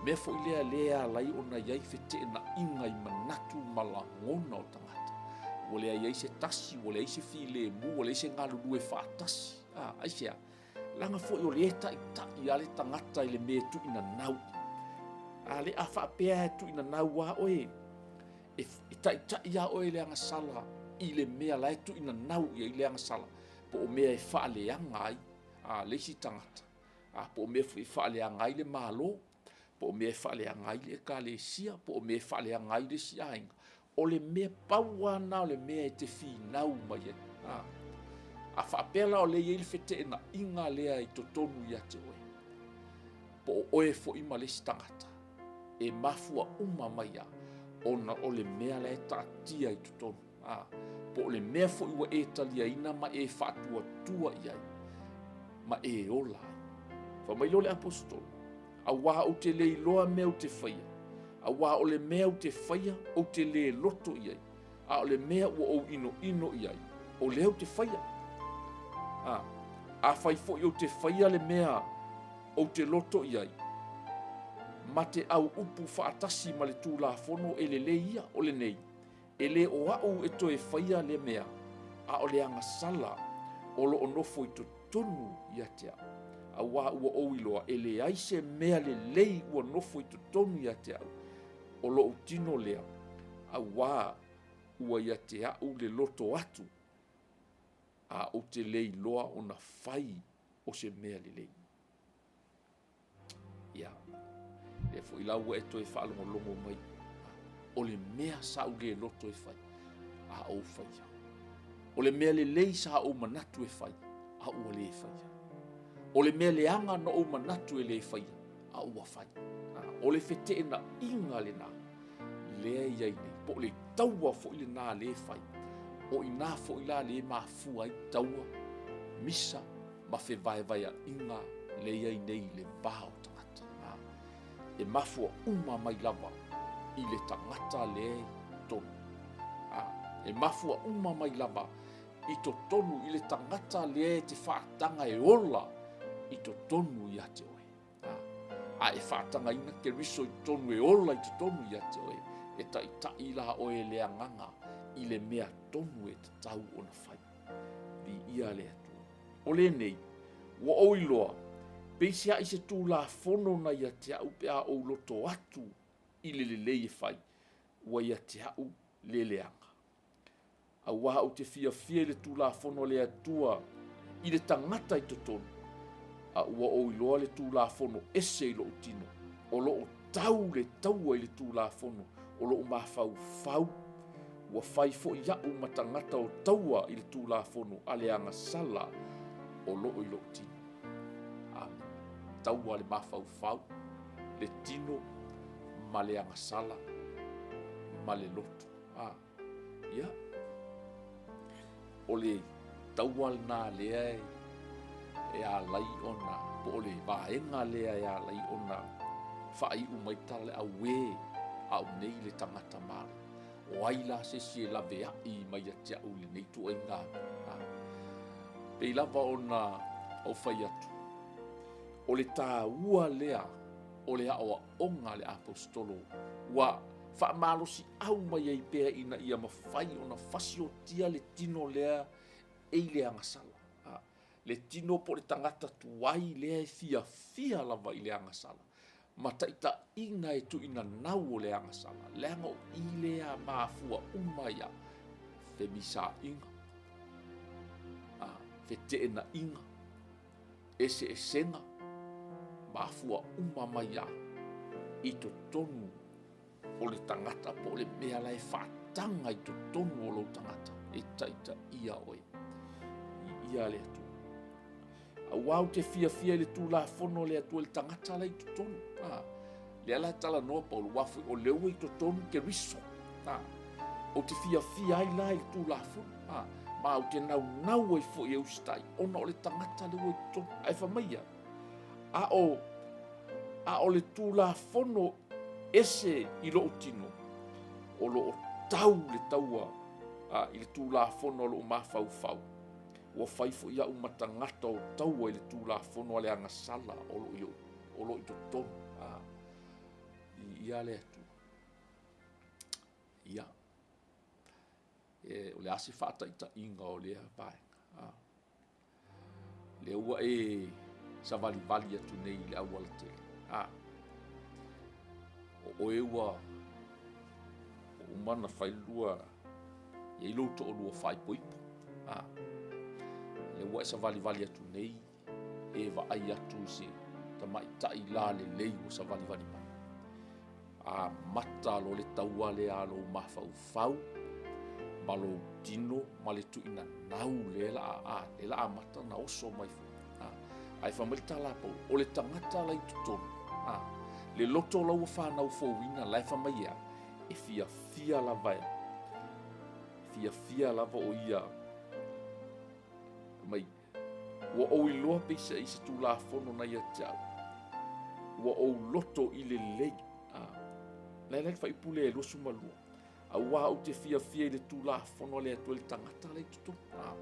Mea foi lea lea e ala ai ona i ai feteenaiga i manatu ma lagona o tagata. Ua leai ai se tasi, ua leai se filemu, ua leai se galulue faatasi. A, aisea? Leaga foi o lea e taitai lava le tagata i le mea e tuuinanau. A le a faapea e tuuinanau lava oe, e, e taitai lava oe i le agasala i le mea la e tuuinanau i ai le agasala, po o mea e faaleaga ai a le isi tagata, a po o mea foi e faaleaga ai le Malo, po o mea e faaleaga ai le ekalesia, po o mea e faaleaga ai le isi aiga. O le mea pau lava lena o le mea e te finau mai ai. A, a faapea la o lea e i ai le feteenaiga lea i totonu ia te oe, po o oe foi ma le isi tagata, e mafua uma mai lava ona o le mea la e taatia i totonu, a, po o le mea foi ua e taliaina ma e faatuatua i ai ma e ola ai. Fai mai lea o le aposetolo, auā ou te le iloa mea ou te faia, auā o le mea ou te faia ou te le loto i ai, a o le mea ua ou inoino i ai, o lea ou te faia. A, afai foi ou te faia le mea ou te loto i ai, ma te au upu faatasi ma le Tulafono e lelei ia, o lenei, e le o au e toe faia le mea, a o le agasala o lo o nofo i totonu ia te au. Auā ua ou iloa e leai se mea lelei ua nofo i totonu ia te au, o lou tino lea, auā ua ia te au le loto atu, a ou te le iloa ona fai o se mea lelei. Ia, lea foi la ua e toe faalogologo mai, o le mea sa ou le loto e fai, a ou faia. O le mea lelei sa ou manatu e fai, a ua le faia. O le mea leaga na ou manatu e le faia, a ua fai. O le feteenaiga lena lea e i ai nei, po o le taua foi lena lea e fai. O i ina foi la lea e mafua ai taua, misa ma fevaevaeaiga lea e i ai nei i le va o tagata. E mafua uma mai lava i le tagata lea i totonu. E mafua uma mai lava i totonu i le tagata lea e te faataga e ola i totonu ia te oe. A e faatagaina Keriso i totonu e ola i totonu ia te oe, e taitai la oe e le Agaga i le mea tonu e tatau ona fai. Viia le Atua. O lenei, ua ou iloa, peiseai se Tulafono na ia te au pe a ou loto atu i le lelei e fai, ua ia te au le leaga. Auā ou te fiafia i le Tulafono a le Atua i le tagata i totonu, a ua ou iloa le Tulafono ese i lou tino, o lo o tau le taua i le Tulafono o lou mafaufau, ua fai foi au ma tagata o taua i le Tulafono a le agasala o lo o i lou tino. Amene. Taua le mafaufau, le tino ma le agasala ma le loto. Ah. Ia, o le taua lena lea e alai ona, po o le vaega lea e alai ona faaiu mai tala le auē a o nei le tagata malo. O ai la se isi e laveai mai ia te au i lenei ituaiga? Pei lava ona ou fai atu, o le taua lea o le aoaoga a le Aposetolo ua faamalosiau mai ai pea ina ia mafai ona fasiotia le tino lea e i le agasala. Le tino po o le tagata tuai lea e fiafia lava i le agasala ma taitaiga e tuuina nau o le agasala, leaga o i lea mafua uma ia femisaiga, feteenaiga, eseesega, mafua uma mai lava i totonu o le tagata po o le mea la e faataga i totonu o lou tagata e taitaia oe. Viia le Atua. Aua ou te fiafia i le Tulafono a le Atua i le tagata la i totonu. Ah, lea la e talanoa Paulo, ua foi o lea ua i totonu Keriso. Ah, ou te fiafia ai la i le Tulafono. Ah, ma ou te naunau ai foi e usitai, ona o le tagata lea ua i totonu. Ae fai mai ia, a o, a o le Tulafono ese i lou tino, o lo o tau le taua a, i le Tulafono a lou mafaufau. Ua fai foi au ma tagata o taua i le Tulafono a le agasala o lo o, o lo o i totonu. A, viia le Atua. Ia, e, o le a se faataitaiga o lea vaega? A, lea ua e savalivali atu nei i le aualatele. A, o oe ua uma ona fai lua, i ai lou toalua faaipoipo. A, lea ua e savalivali atu nei e vaai atu i se tamaitai lalelei ua savalivali mai. Amata loa le taua lea a lou mafaufau ma lou tino ma le tuuina nau lea la a, lea la amata ona oso mai foi. A, ae fai mai le tala a Paulo, o le tagata la i totonu, a, le loto la ua fanau fouina la e fai mai e a, e fiafia lava e, fiafia lava o ia mai Ua ou iloa peiseai se Tulafono na ia te au. Ua ou loto i le lelei. Ah. Lae lae le fuaiupu lea e 22. Auā ou te fiafia i le Tulafono a le Atua i le tagata la i totonu. Ah.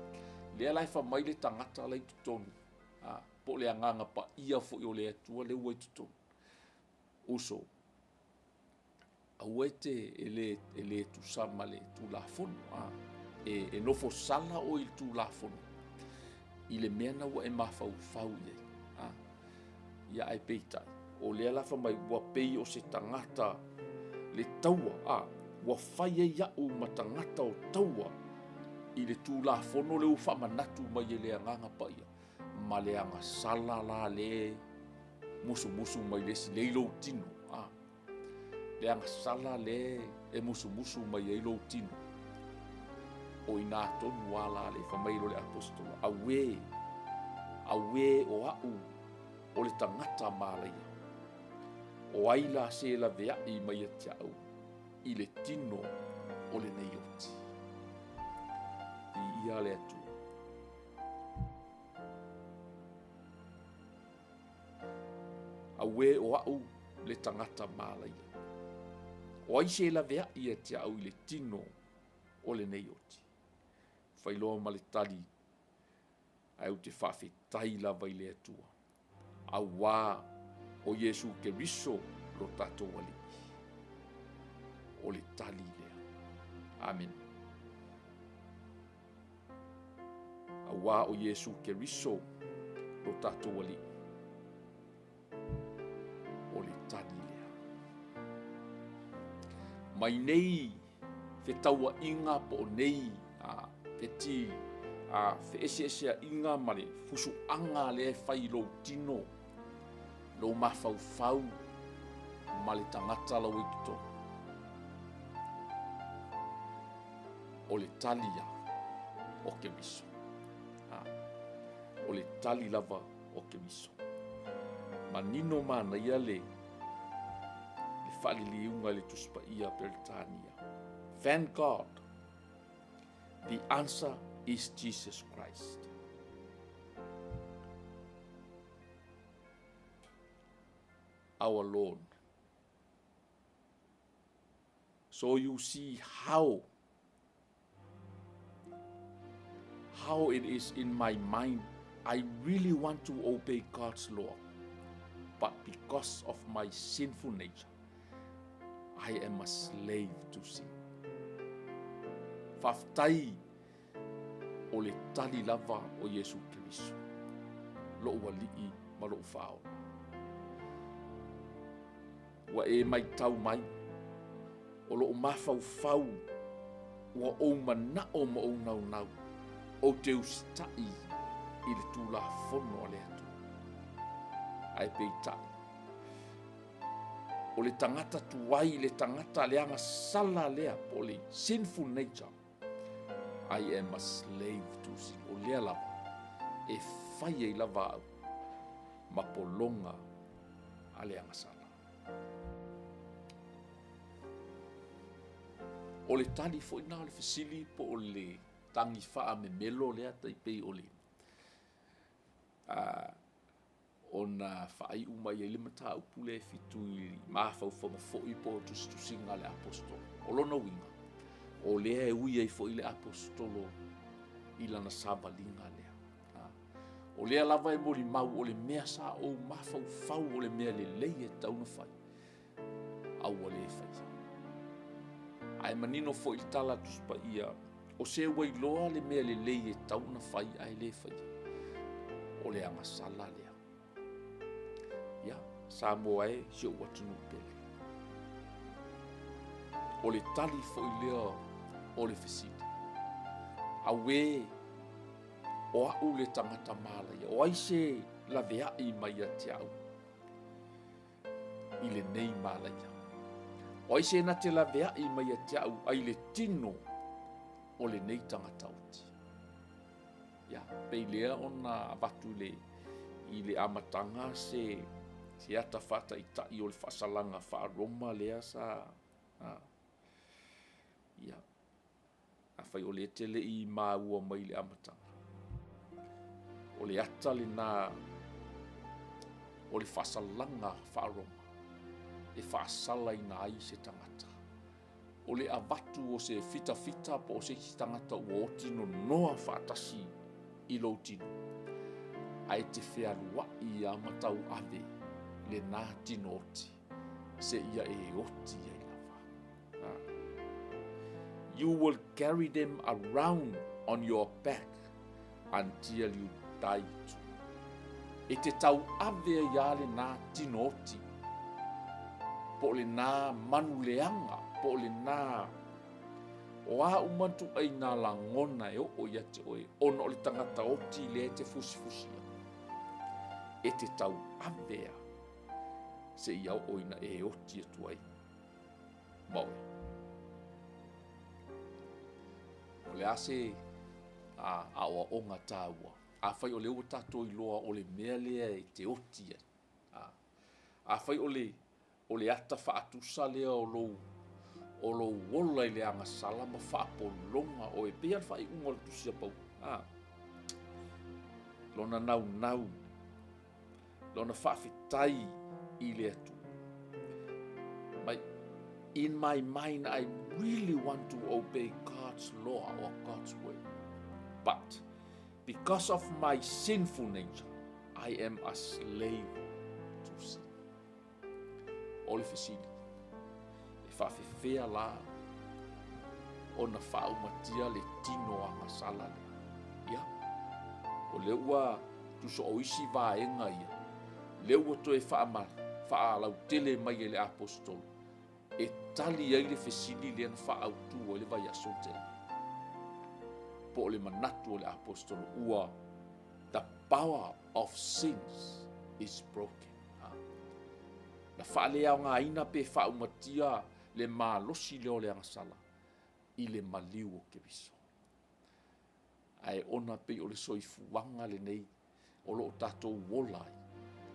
Lea la e fai mai le tagata la i totonu. Ah. Po o le agaga paia foi o le Atua lea ua i totonu. Uso, aua e te e le, e le tusa ma le Tulafono. A, e, e nofo sala oe i le Tulafono i le mea na ua e mafaufau i ai. A, Ia ae peitai, o lea la fai mai ua pei o se tagata le taua, a, ua fai ai au ma tagata o taua i le Tulafono lea ua faamanatu mai e le Agaga Paia, ma le agasala la lea e musumusu mai le isi, lea e i lou tino, a, le agasala lea e musumusu mai ai lou tino. O i ina tonu lava la lea fai mai ai loa le Aposetolo, auē, auē o au o le tagata malaia, o ai la se laveai mai ia te au i le tino o lenei oti? Viia le Atua. Auē o au le tagata malaia, o ai se laveai ia te au i le tino o lenei oti? Fai loa ma le tali, ae ou te faafetai lava i le Atua, auā o Iesu Keriso lo tatou Alii. O le tali lea. Amene. Auā o Iesu Keriso lo tatou Alii. O le tali lea. Mai nei fetauaiga po o nei feti feeseeseaiga ma le fusuaga lea e fai i lou tino, lou mafaufau ma le tagata la ua i totonu. O le tali ia o Keriso. O le tali lava o Keriso. Manino manaia le faaliliuga i le Tusi Paia a Peretania. Thank God, the answer is Jesus Christ. Our Lord. So you see how it is in my mind. I really want to obey God's law, but because of my sinful nature, I am a slave to sin. Faafetai o le tali lava o Iesu Keriso, lou Alii ma lou Faaola. Ua e matau mai, o lou mafaufau ua ou manao ma ou naunau, ou te usitai i le Tulafono a le Atua. Ae peitai, o le tagata tuai, le tagata le agasala lea, po o le sinful nature, I am a slave to sin. O lea lava, e fai ai lava au ma pologa a le agasala. O le tali foi lena o le fesili po o le tagi faamemelo lea tai pei o le ona faaiu mai ai le mataupu lea e fitu i mafaufauga foi po o tusitusiga a le Aposetolo. O lona uiga, o lea e ui ai foi le Aposetolo i lana savaliga lea. O lea lava e molimau o le mea sa ou mafaufau o le mea lelei e tatau ona fai, a ua le faia. Ae manino foi le tala a le Tusi Paia, o se ua iloa le mea lelei e tatau ona fai ae le faia, o le agasala lea. Ia, Samoa e, si ou atunuu pele. O le tali foi lea o le fesili. Auē, o au le tagata malaia, o ai se laveai mai ia te au i lenei malaia? O ai se na te laveai mai ia te au ai le tino o lenei tagata oti? Ia, pei lea ona avatu le, i le amataga se, se ata faataitai o le faasalaga faa-Roma lea sa, a, ia, Afai o lea e te le i maua mai i le amataga, o le ata lena o le faasalaga faa-Roma e faasalaina ai se tagata. O le avatu o se fitafita po o se isi tagata ua oti nonoa faatasi i lou tino, ae te fealuai lava ma tauave lena tino oti seia e oti ai lava. You will carry them around on your back until you die too. E te tauave ai lava lena tino oti, po o lena manu leaga, po o lena o a uma ituaiga lagona e oo ia te oe ona o le tagata oti lea e te fusifusia. E te tauave lava seia oo ina e oti atu ai ma oe. O le a se aoaoga taua? Afai o lea ua tatou iloa o le mea lea e te oti ai, afai o le o le ata faatusa lea o lou o lou ola i le agasala ma faapologa oe, e pei lava o le faaiuga o le tusi a Paulo, a, lona naunau, lona faafetai i le Atua. Mai, in my mind I really want to obey God's law or God's word. But because of my sinful nature, I am a slave to sin. O le fesili, e faafefea la ona faaumatia le tino agasala lea? Ia, o lea ua tusa o isi vaega ia, lea ua toe faalautele mai e le Aposetolo e tali ai le fesili lea na faaautu ai le vaiaso na tea nei. Po o le manatu o le Aposetolo ua the power of sins is broken. Na faaleaogaina pe faaumatia le malosi lea o le agasala i le maliu o Keriso. Ae ona pei o le soifuaga lenei o lo o tatou ola ai,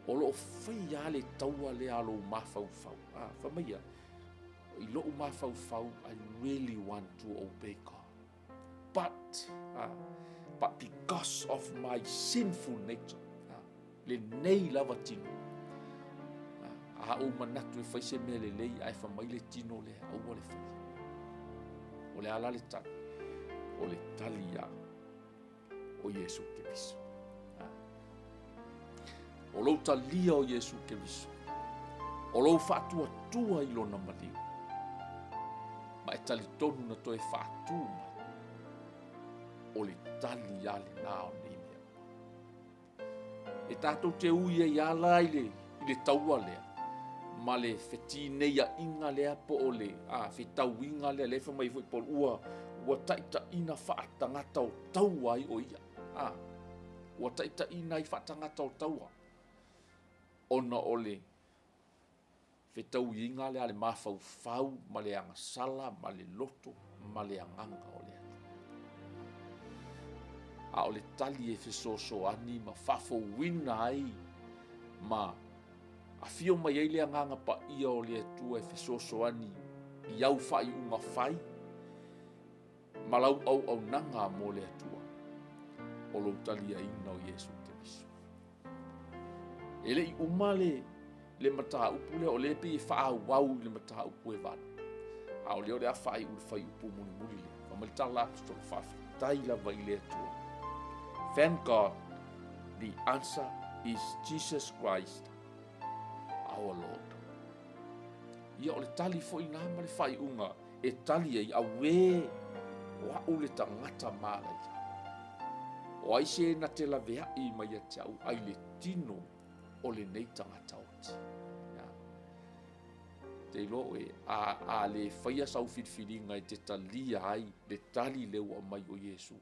o lo o fai lava le taua lea a lou mafaufau. Ah, fai mai ia, i lou mafaufau, I really want to obey God. But, ah, but because of my sinful nature, ah, lenei lava tino, ah, a ou manatu e fai se mea lelei, ae fai mai le tino lea, aua le faia. O le a la le tali? O le tali ia o Iesu Keriso. O lou talia o Iesu Keriso, o lou faatuatua i lona maliu, ma e talitonu na toe faatu mai, o le tali a lena o nei mea. E tatou te ui ai lava la i le, i le taua lea, ma le fetineiaʻiga lea po o le a, fetauiga lea, lea e fai mai foi Paulo, ua, ua taitaiina faatagata o taua ai o ia. A, ua taitaiina ai faatagata o taua, ona o le fetauiga lea a le mafaufau ma le agasala ma le loto ma le agaga o le Alii. A o le tali e fesoasoani ma faafouina ai ma afio mai ai le agaga paia o le Atua e fesoasoani i au faaiuga fai ma lau auaunaga mo le Atua, o lou taliaina o Iesu Keriso. E le i uma le, le mataupu lea, o lea pei e faaauau i le mataupu e valu. A o lea o le a faaiu i le fuaiupu mulimuli lea. Fai mai le tala aposetolo, faafetai lava i le Atua. Thank God, the answer is Jesus Christ, our Lord. Ia o le tali foi na ma le faaiuga e tali ai, auē, o a'u le tagata malaia. O ai se na te laveaʻi mai ia te a'u ai le tino o lenei tagata oti. Ia. Te iloa oe, a, a le faia sau filifiliga e te talia ai le tali lea ua aumai o Iesu,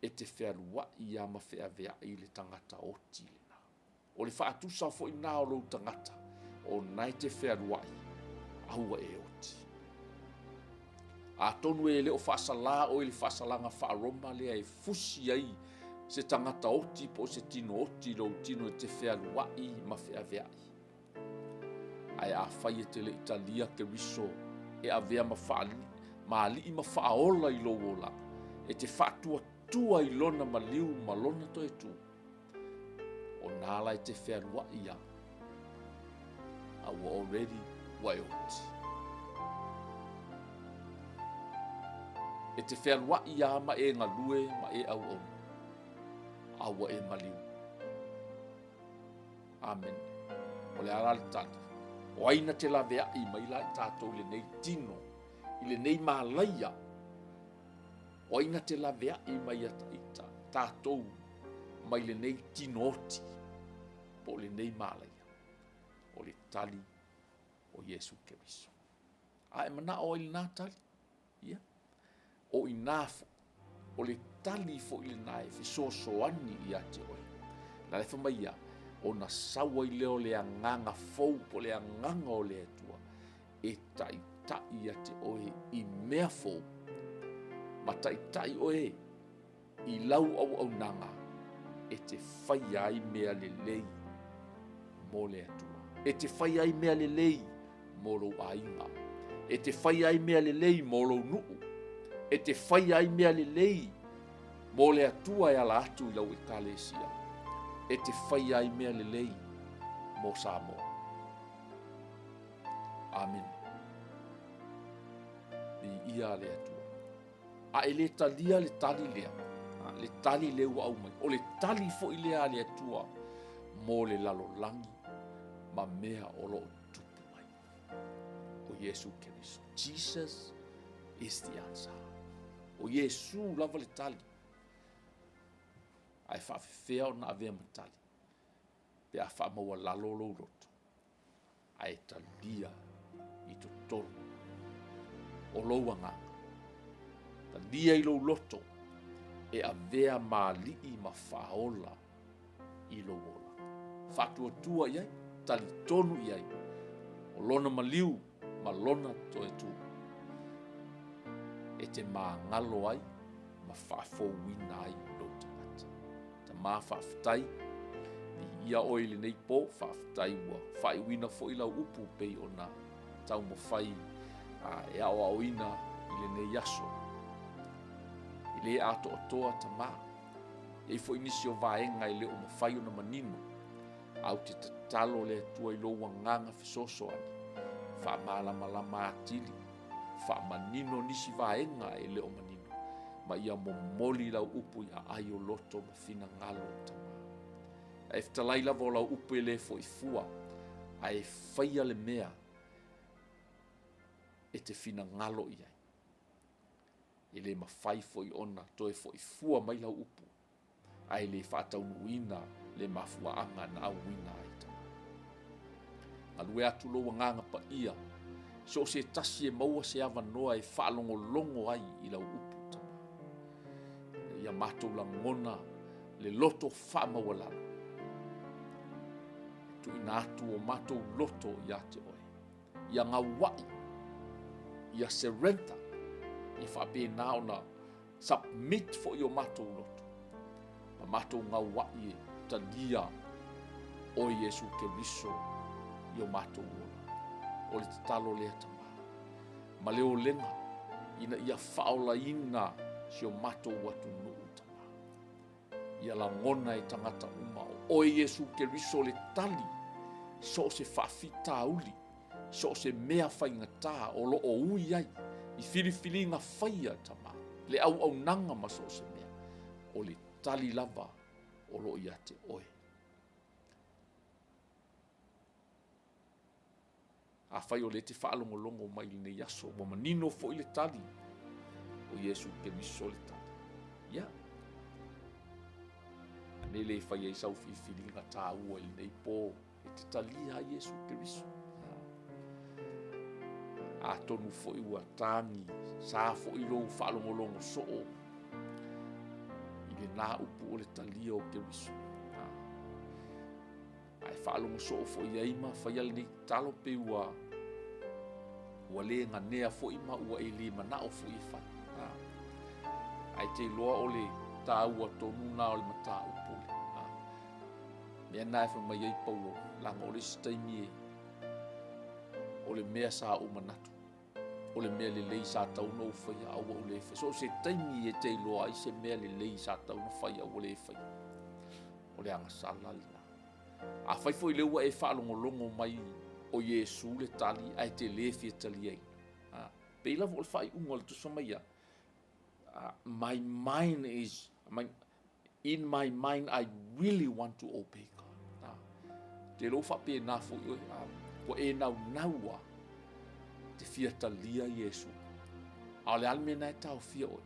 e te fealuaʻi a ma feaveaʻi le tagata oti lena. O le faatusa foi na o lou tagata, o na e te fealuai, a ua e oti. Atonu e le o faasalā oe i le faasalaga faa-Roma lea e fusi ai se tagata oti po o se tino oti i lou tino e te fealuai ma feaveai. Ae afai e te le i talia Keriso e avea ma faalii, ma alii ma faaola i lou olaga, e te faatuatua i lona maliu ma lona toe tu, O nā la e te fealuaʻi a, a ua already ua e oti. E te fealuaʻi a ma e galue ma e auauna, a ua e maliu. Amen. O le a la le tali. O ai na te laveaʻi mai la i tātou i lenei tino, i lenei mālaia, O ai na te laveaʻi mai ia tātou mai lenei tino oti? Po o lenei malaia, o le tali o Iesu Keriso. A e manao ai i lena tali? Ia, o i ina foi, o le tali foi lena e fesoasoani ia te oe. La e fai mai ia, ona sau ai lea o le agaga fou po o le agaga o le Atua e taitai ia te oe i mea fou ma taitai oe i lau auaunaga e te faia ai mea lelei mo le Atua, e te faia ai mea lelei mo lou aiga, e te faia ai mea lelei mo lou nuu, e te faia ai mea lelei mo le Atua e ala atu i lau ekalesia, e te faia ai mea lelei mo Samoa. Amene. Viia le Atua. A e le talia le tali lea, le tali lea ua aumai, o le tali foi lea a le Atua mo le lalolagi ma mea o lo o tupu ai. O Iesu Keriso. Jesus is the answer. O Iesu lava le tali. Ae faafefea ona avea ma tali pe a faamaualalo lou loto ae talia i totonu o lou agaga. Talia i lou loto e avea ma alii ma faaola i lou ola. Faatuatua i ai, talitonu i ai, o lona maliu ma lona toe tu e te magalo ai ma faafouina ai lou tagata. Tama faafetai, viia oe i lenei po, faafetai ua faaiuina foi lau upu pei ona taumafai e aoaoina i lenei aso. E le atoatoa Tama, e i ai foi nisi o vaega e le o mafai ona manino, ae ou te tatalo le Atua i lou agaga fesoasoani, faamalamalama atili, faamanino nisi vaega e le o manino, ma ia momoli lau upu i aai o loto ma finagalo o Tama. Ae fetalai lava o lau upu e le foi fua, ae faia le mea e te finagalo i ai. E le mafai foi ona toe foi fua mai lau upu, ae le faataunuuina le mafuaaga na auina ai Tama. Galue atu lou agaga paia, so o se tasi e maua se avanoa e faalogologo ai i lau upu Tama. Ina ia matou lagona le loto faamaualalo. E tuuina atu o matou loto ia te oe. Ia gauai, ia surrender, ia faapena ona submit foi o matou loto ma matou gauai e talia oe Iesu Keriso i o matou ola. O le tatalo lea Tama, ma le olega ina ia faaolaina si o matou atunuu Tama. Ia lagona e tagata uma o oe Iesu Keriso le tali so o se faafitauli, so o se mea faigata o lo o ui ai i filifiliga faia Tama, le auaunaga ma so o se mea, o le tali lava o lo o ia te oe. Afai o lea e te faalogologo mai i lenei aso, ua manino foi le tali, o Iesu Keriso le tali. Ia, me le fai ai sau filifiliga taua i lenei po e te talia ai Iesu Keriso. Atonu foi ua tagi sa foi lou faalogologo soo i lena upu o le talia o Keriso. Ae faalogo soo foi i ai ma faia lenei tatalo pe ua ua le ganea foi ma ua e le manao foi e fai. Ae te iloa o le taua tonu na o le mataupu le. Mea na e fai mai ai Paulo, leaga o le isi taimi e o le mea sa ou manatu, o le mea lelei sa tatau ona ou faia a ua ou le faia. So o se taimi e te iloa ai se mea lelei sa tatau ona fai a ua le faia, o le agasala lena. Afai foi lea ua e faalogologo mai o Iesu le tali ae te le fia taliaina, pei lava o le faaiuga o le Tusi Fai mai ia, my mind is, my, in my mind I really want to obey God. Te iloa ua faapena foi oe, ua e naunau lava te fia talia Iesu. A o le a le mea lena e taofia oe?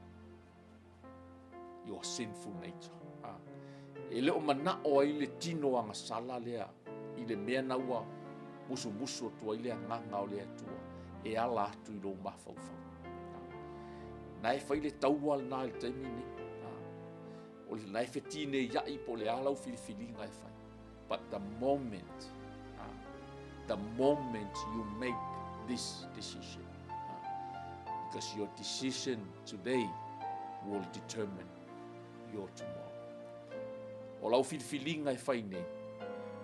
Your sinful nature. E le o manao ai le tino agasala lea i le mea na ua musumusu atu ai le Agaga o le Atua e ala atu i lou mafaufau. Na e fai le taua lena i le taimi nei. O le na e fetineiai po o le a lau filifiliga e fai. But the moment, the moment you make this decision, because your decision today will determine your tomorrow. O lau filifiliga e fai nei,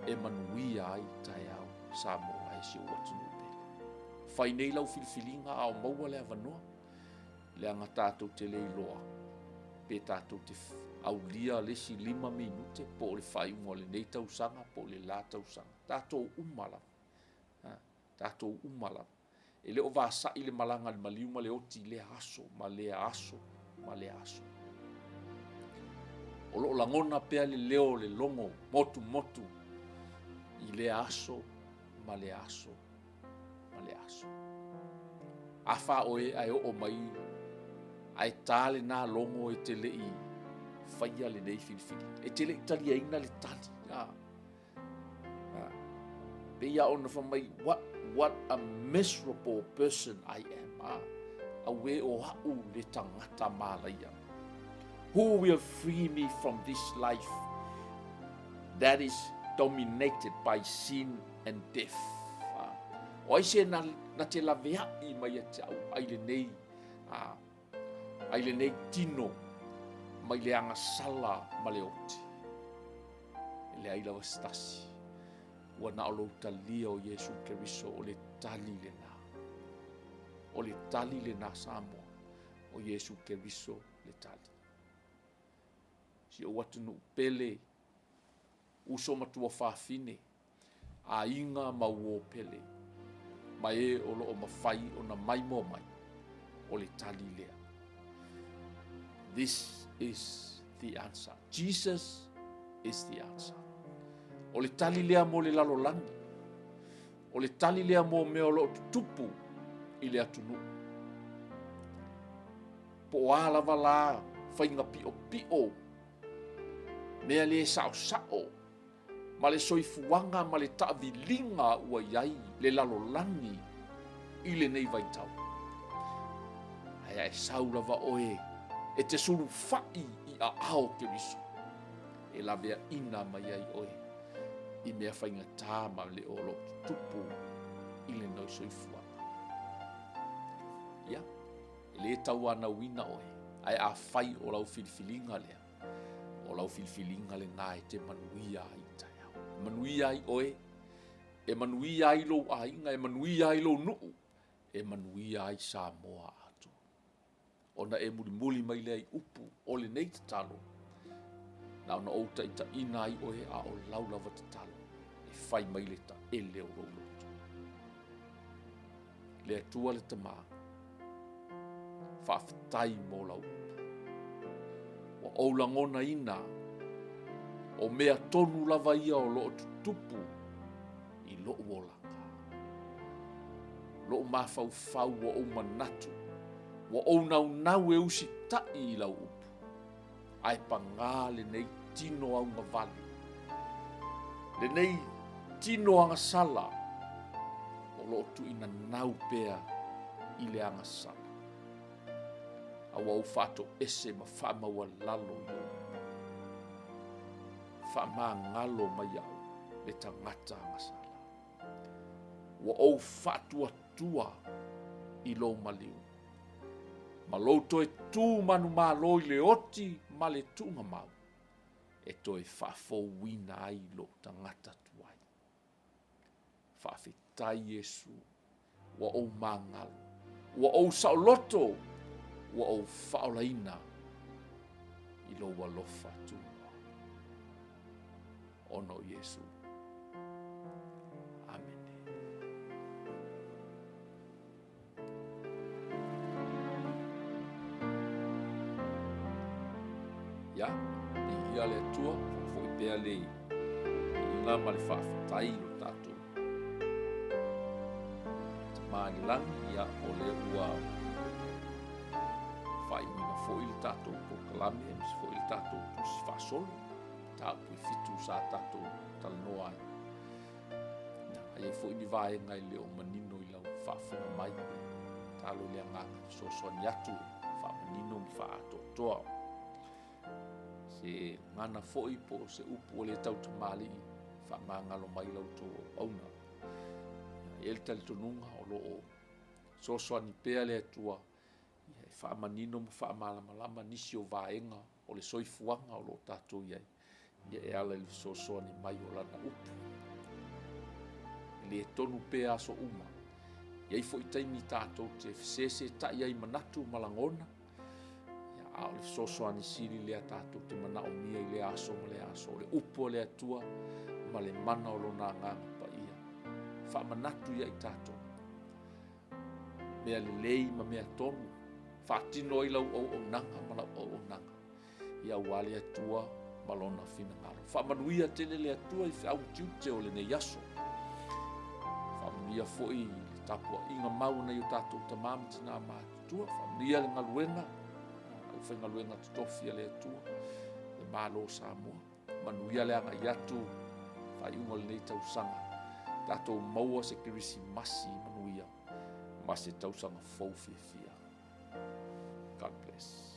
e manuia ai taeao Samoa e si ou atunuu pele. Fai nei lau filifiliga a o maua le avanoa, leaga tatou te le iloa pe tatou te aulia le isi 5 minute po o le faaiuga o lenei tausaga po o le la tausaga. Tatou uma lava. Ha, tatou uma lava. E le o vasa'i le malaga a le maliu ma le oti i lea aso ma lea aso ma lea aso. O lo o lagona pea le leo o le logo motumotu i lea aso ma lea aso ma lea aso. A fa oe ae oo mai ae tā lena logo e te le i faia lenei filifiliga. E te le i taliaina le tali. A. Pei lava ona fai mai, what, what a miserable person I am. Ah, auē o a'u le tagata malaia. Who will free me from this life that is dominated by sin and death? Ah, o ai se na, na te lavea'i mai ia te a'u ai lenei, ah, ai lenei tino mai le agasala ma le oti. E leai lava se tasi. Ua na o lou talia o Iesu Keriso o le tali lena. O le tali lena Samoa. O Iesu Keriso le tali. Si ou atunuu pele, uso matua fafine, aiga ma uō pele, ma e o lo o mafai ona maimoa mai, o le tali lea. This is the answer. Jesus is the answer. O le tali lea mo le lalolagi. O le tali lea mo mea o lo o tutupu i le atunuu. Po o a lava la faiga piʻopiʻo, mea le saʻosaʻo, ma le soifuaga ma le taaviliga ua i ai le lalolagi i lenei vaitau. Ae a e sau lava oe e te sulufaʻi i aao o Keriso, e laveaʻina mai ai oe i mea faigata ma le o lo o tutupu i lenei soifuaga. Ia, e lē tauanauina oe, ae afai o lau filifiliga lea, O lau filifiliga lena e te manuia ai i taeao. E manuia ai oe, e manuia ai lou aiga, e manuia ai lou nuu, e manuia ai Samoa atoa. Ona e mulimuli mai lea i upu o lenei tatalo, na ona ou taitaiina ai oe a o lau lava tatalo e fai mai le taele o lou loto. Le Atua le Tama, faafetai mo lau upu. Ua ou lagonaina o mea tonu lava ia o lo o tutupu i lou olaga. Lou mafaufau ua ou manatu, ua ou naunau e usitai i lau upu. Ae pagā lenei tino augavale, lenei tino agasala o lo o tuuinanau pea i le agasala. A ua ou faatoese ma faamaualalo i ou upu. Faamagalo mai iaʻu le tagata agasala. Ua ou faatuatua i lou maliu, ma lou toe tu manumalo i le oti ma le tuugamau, e toe faafouina ai lou tagata tuai. Faafetai Iesu, ua ou magalo, ua ou saoloto, ua ou faaolaina i lou alofa tumua. Ona o Iesu. Amene. Ia, viia le Atua, faafoi pea le viiga ma le faafetai i lo tatou Tama i le lagi, ia, o lea ua faaiuina foi le tatou polokalame, aemaise foi le tatou tusi faasolo. Mataupu e fitu sa tatou talanoa ai. A i ai foi ni vaega e le o manino i lau faafofoga mai, tatalo i le Agaga e fesoasoani atu e faamanino ma faaatoatoa. Se gagana foi po o se upu ua le tautamalii, faamagalo mai la outou auauna. E i ai le talitonuga o lo o fesoasoani pea le Atua e faamanino ma faamalamalama nisi o vaega o le soifuaga o lo o tatou i ai, e ala i le fesoasoani mai o Lana upu. E le tonu pea aso uma. E i ai foi taimi tatou te fesesetai ai i manatu ma lagona, a o le fesoasoani sili lea tatou te manaomia i lea aso ma lea aso, o le upu a le Atua ma le mana o Lona Agaga Paia. Faamanatu ia i tatou mea lelei ma mea tonu, faatino ai lau auaunaga ma lau auaunaga, ia aua le Atua ma lona finagalo. Faamanuia tele le Atua i feau ma tiute o lenei aso. Faamanuia foi i le tapuaiga mau a nai o tatou tama ma tina matutua. Faamanuia le galuega, aufaigaluega totofi a le Atua, le Malo o Samoa. Manuia le agai atu faaiuga o lenei tausaga. Tatou maua se Kerisimasi manuia ma se tausaga fou fiafia. God bless.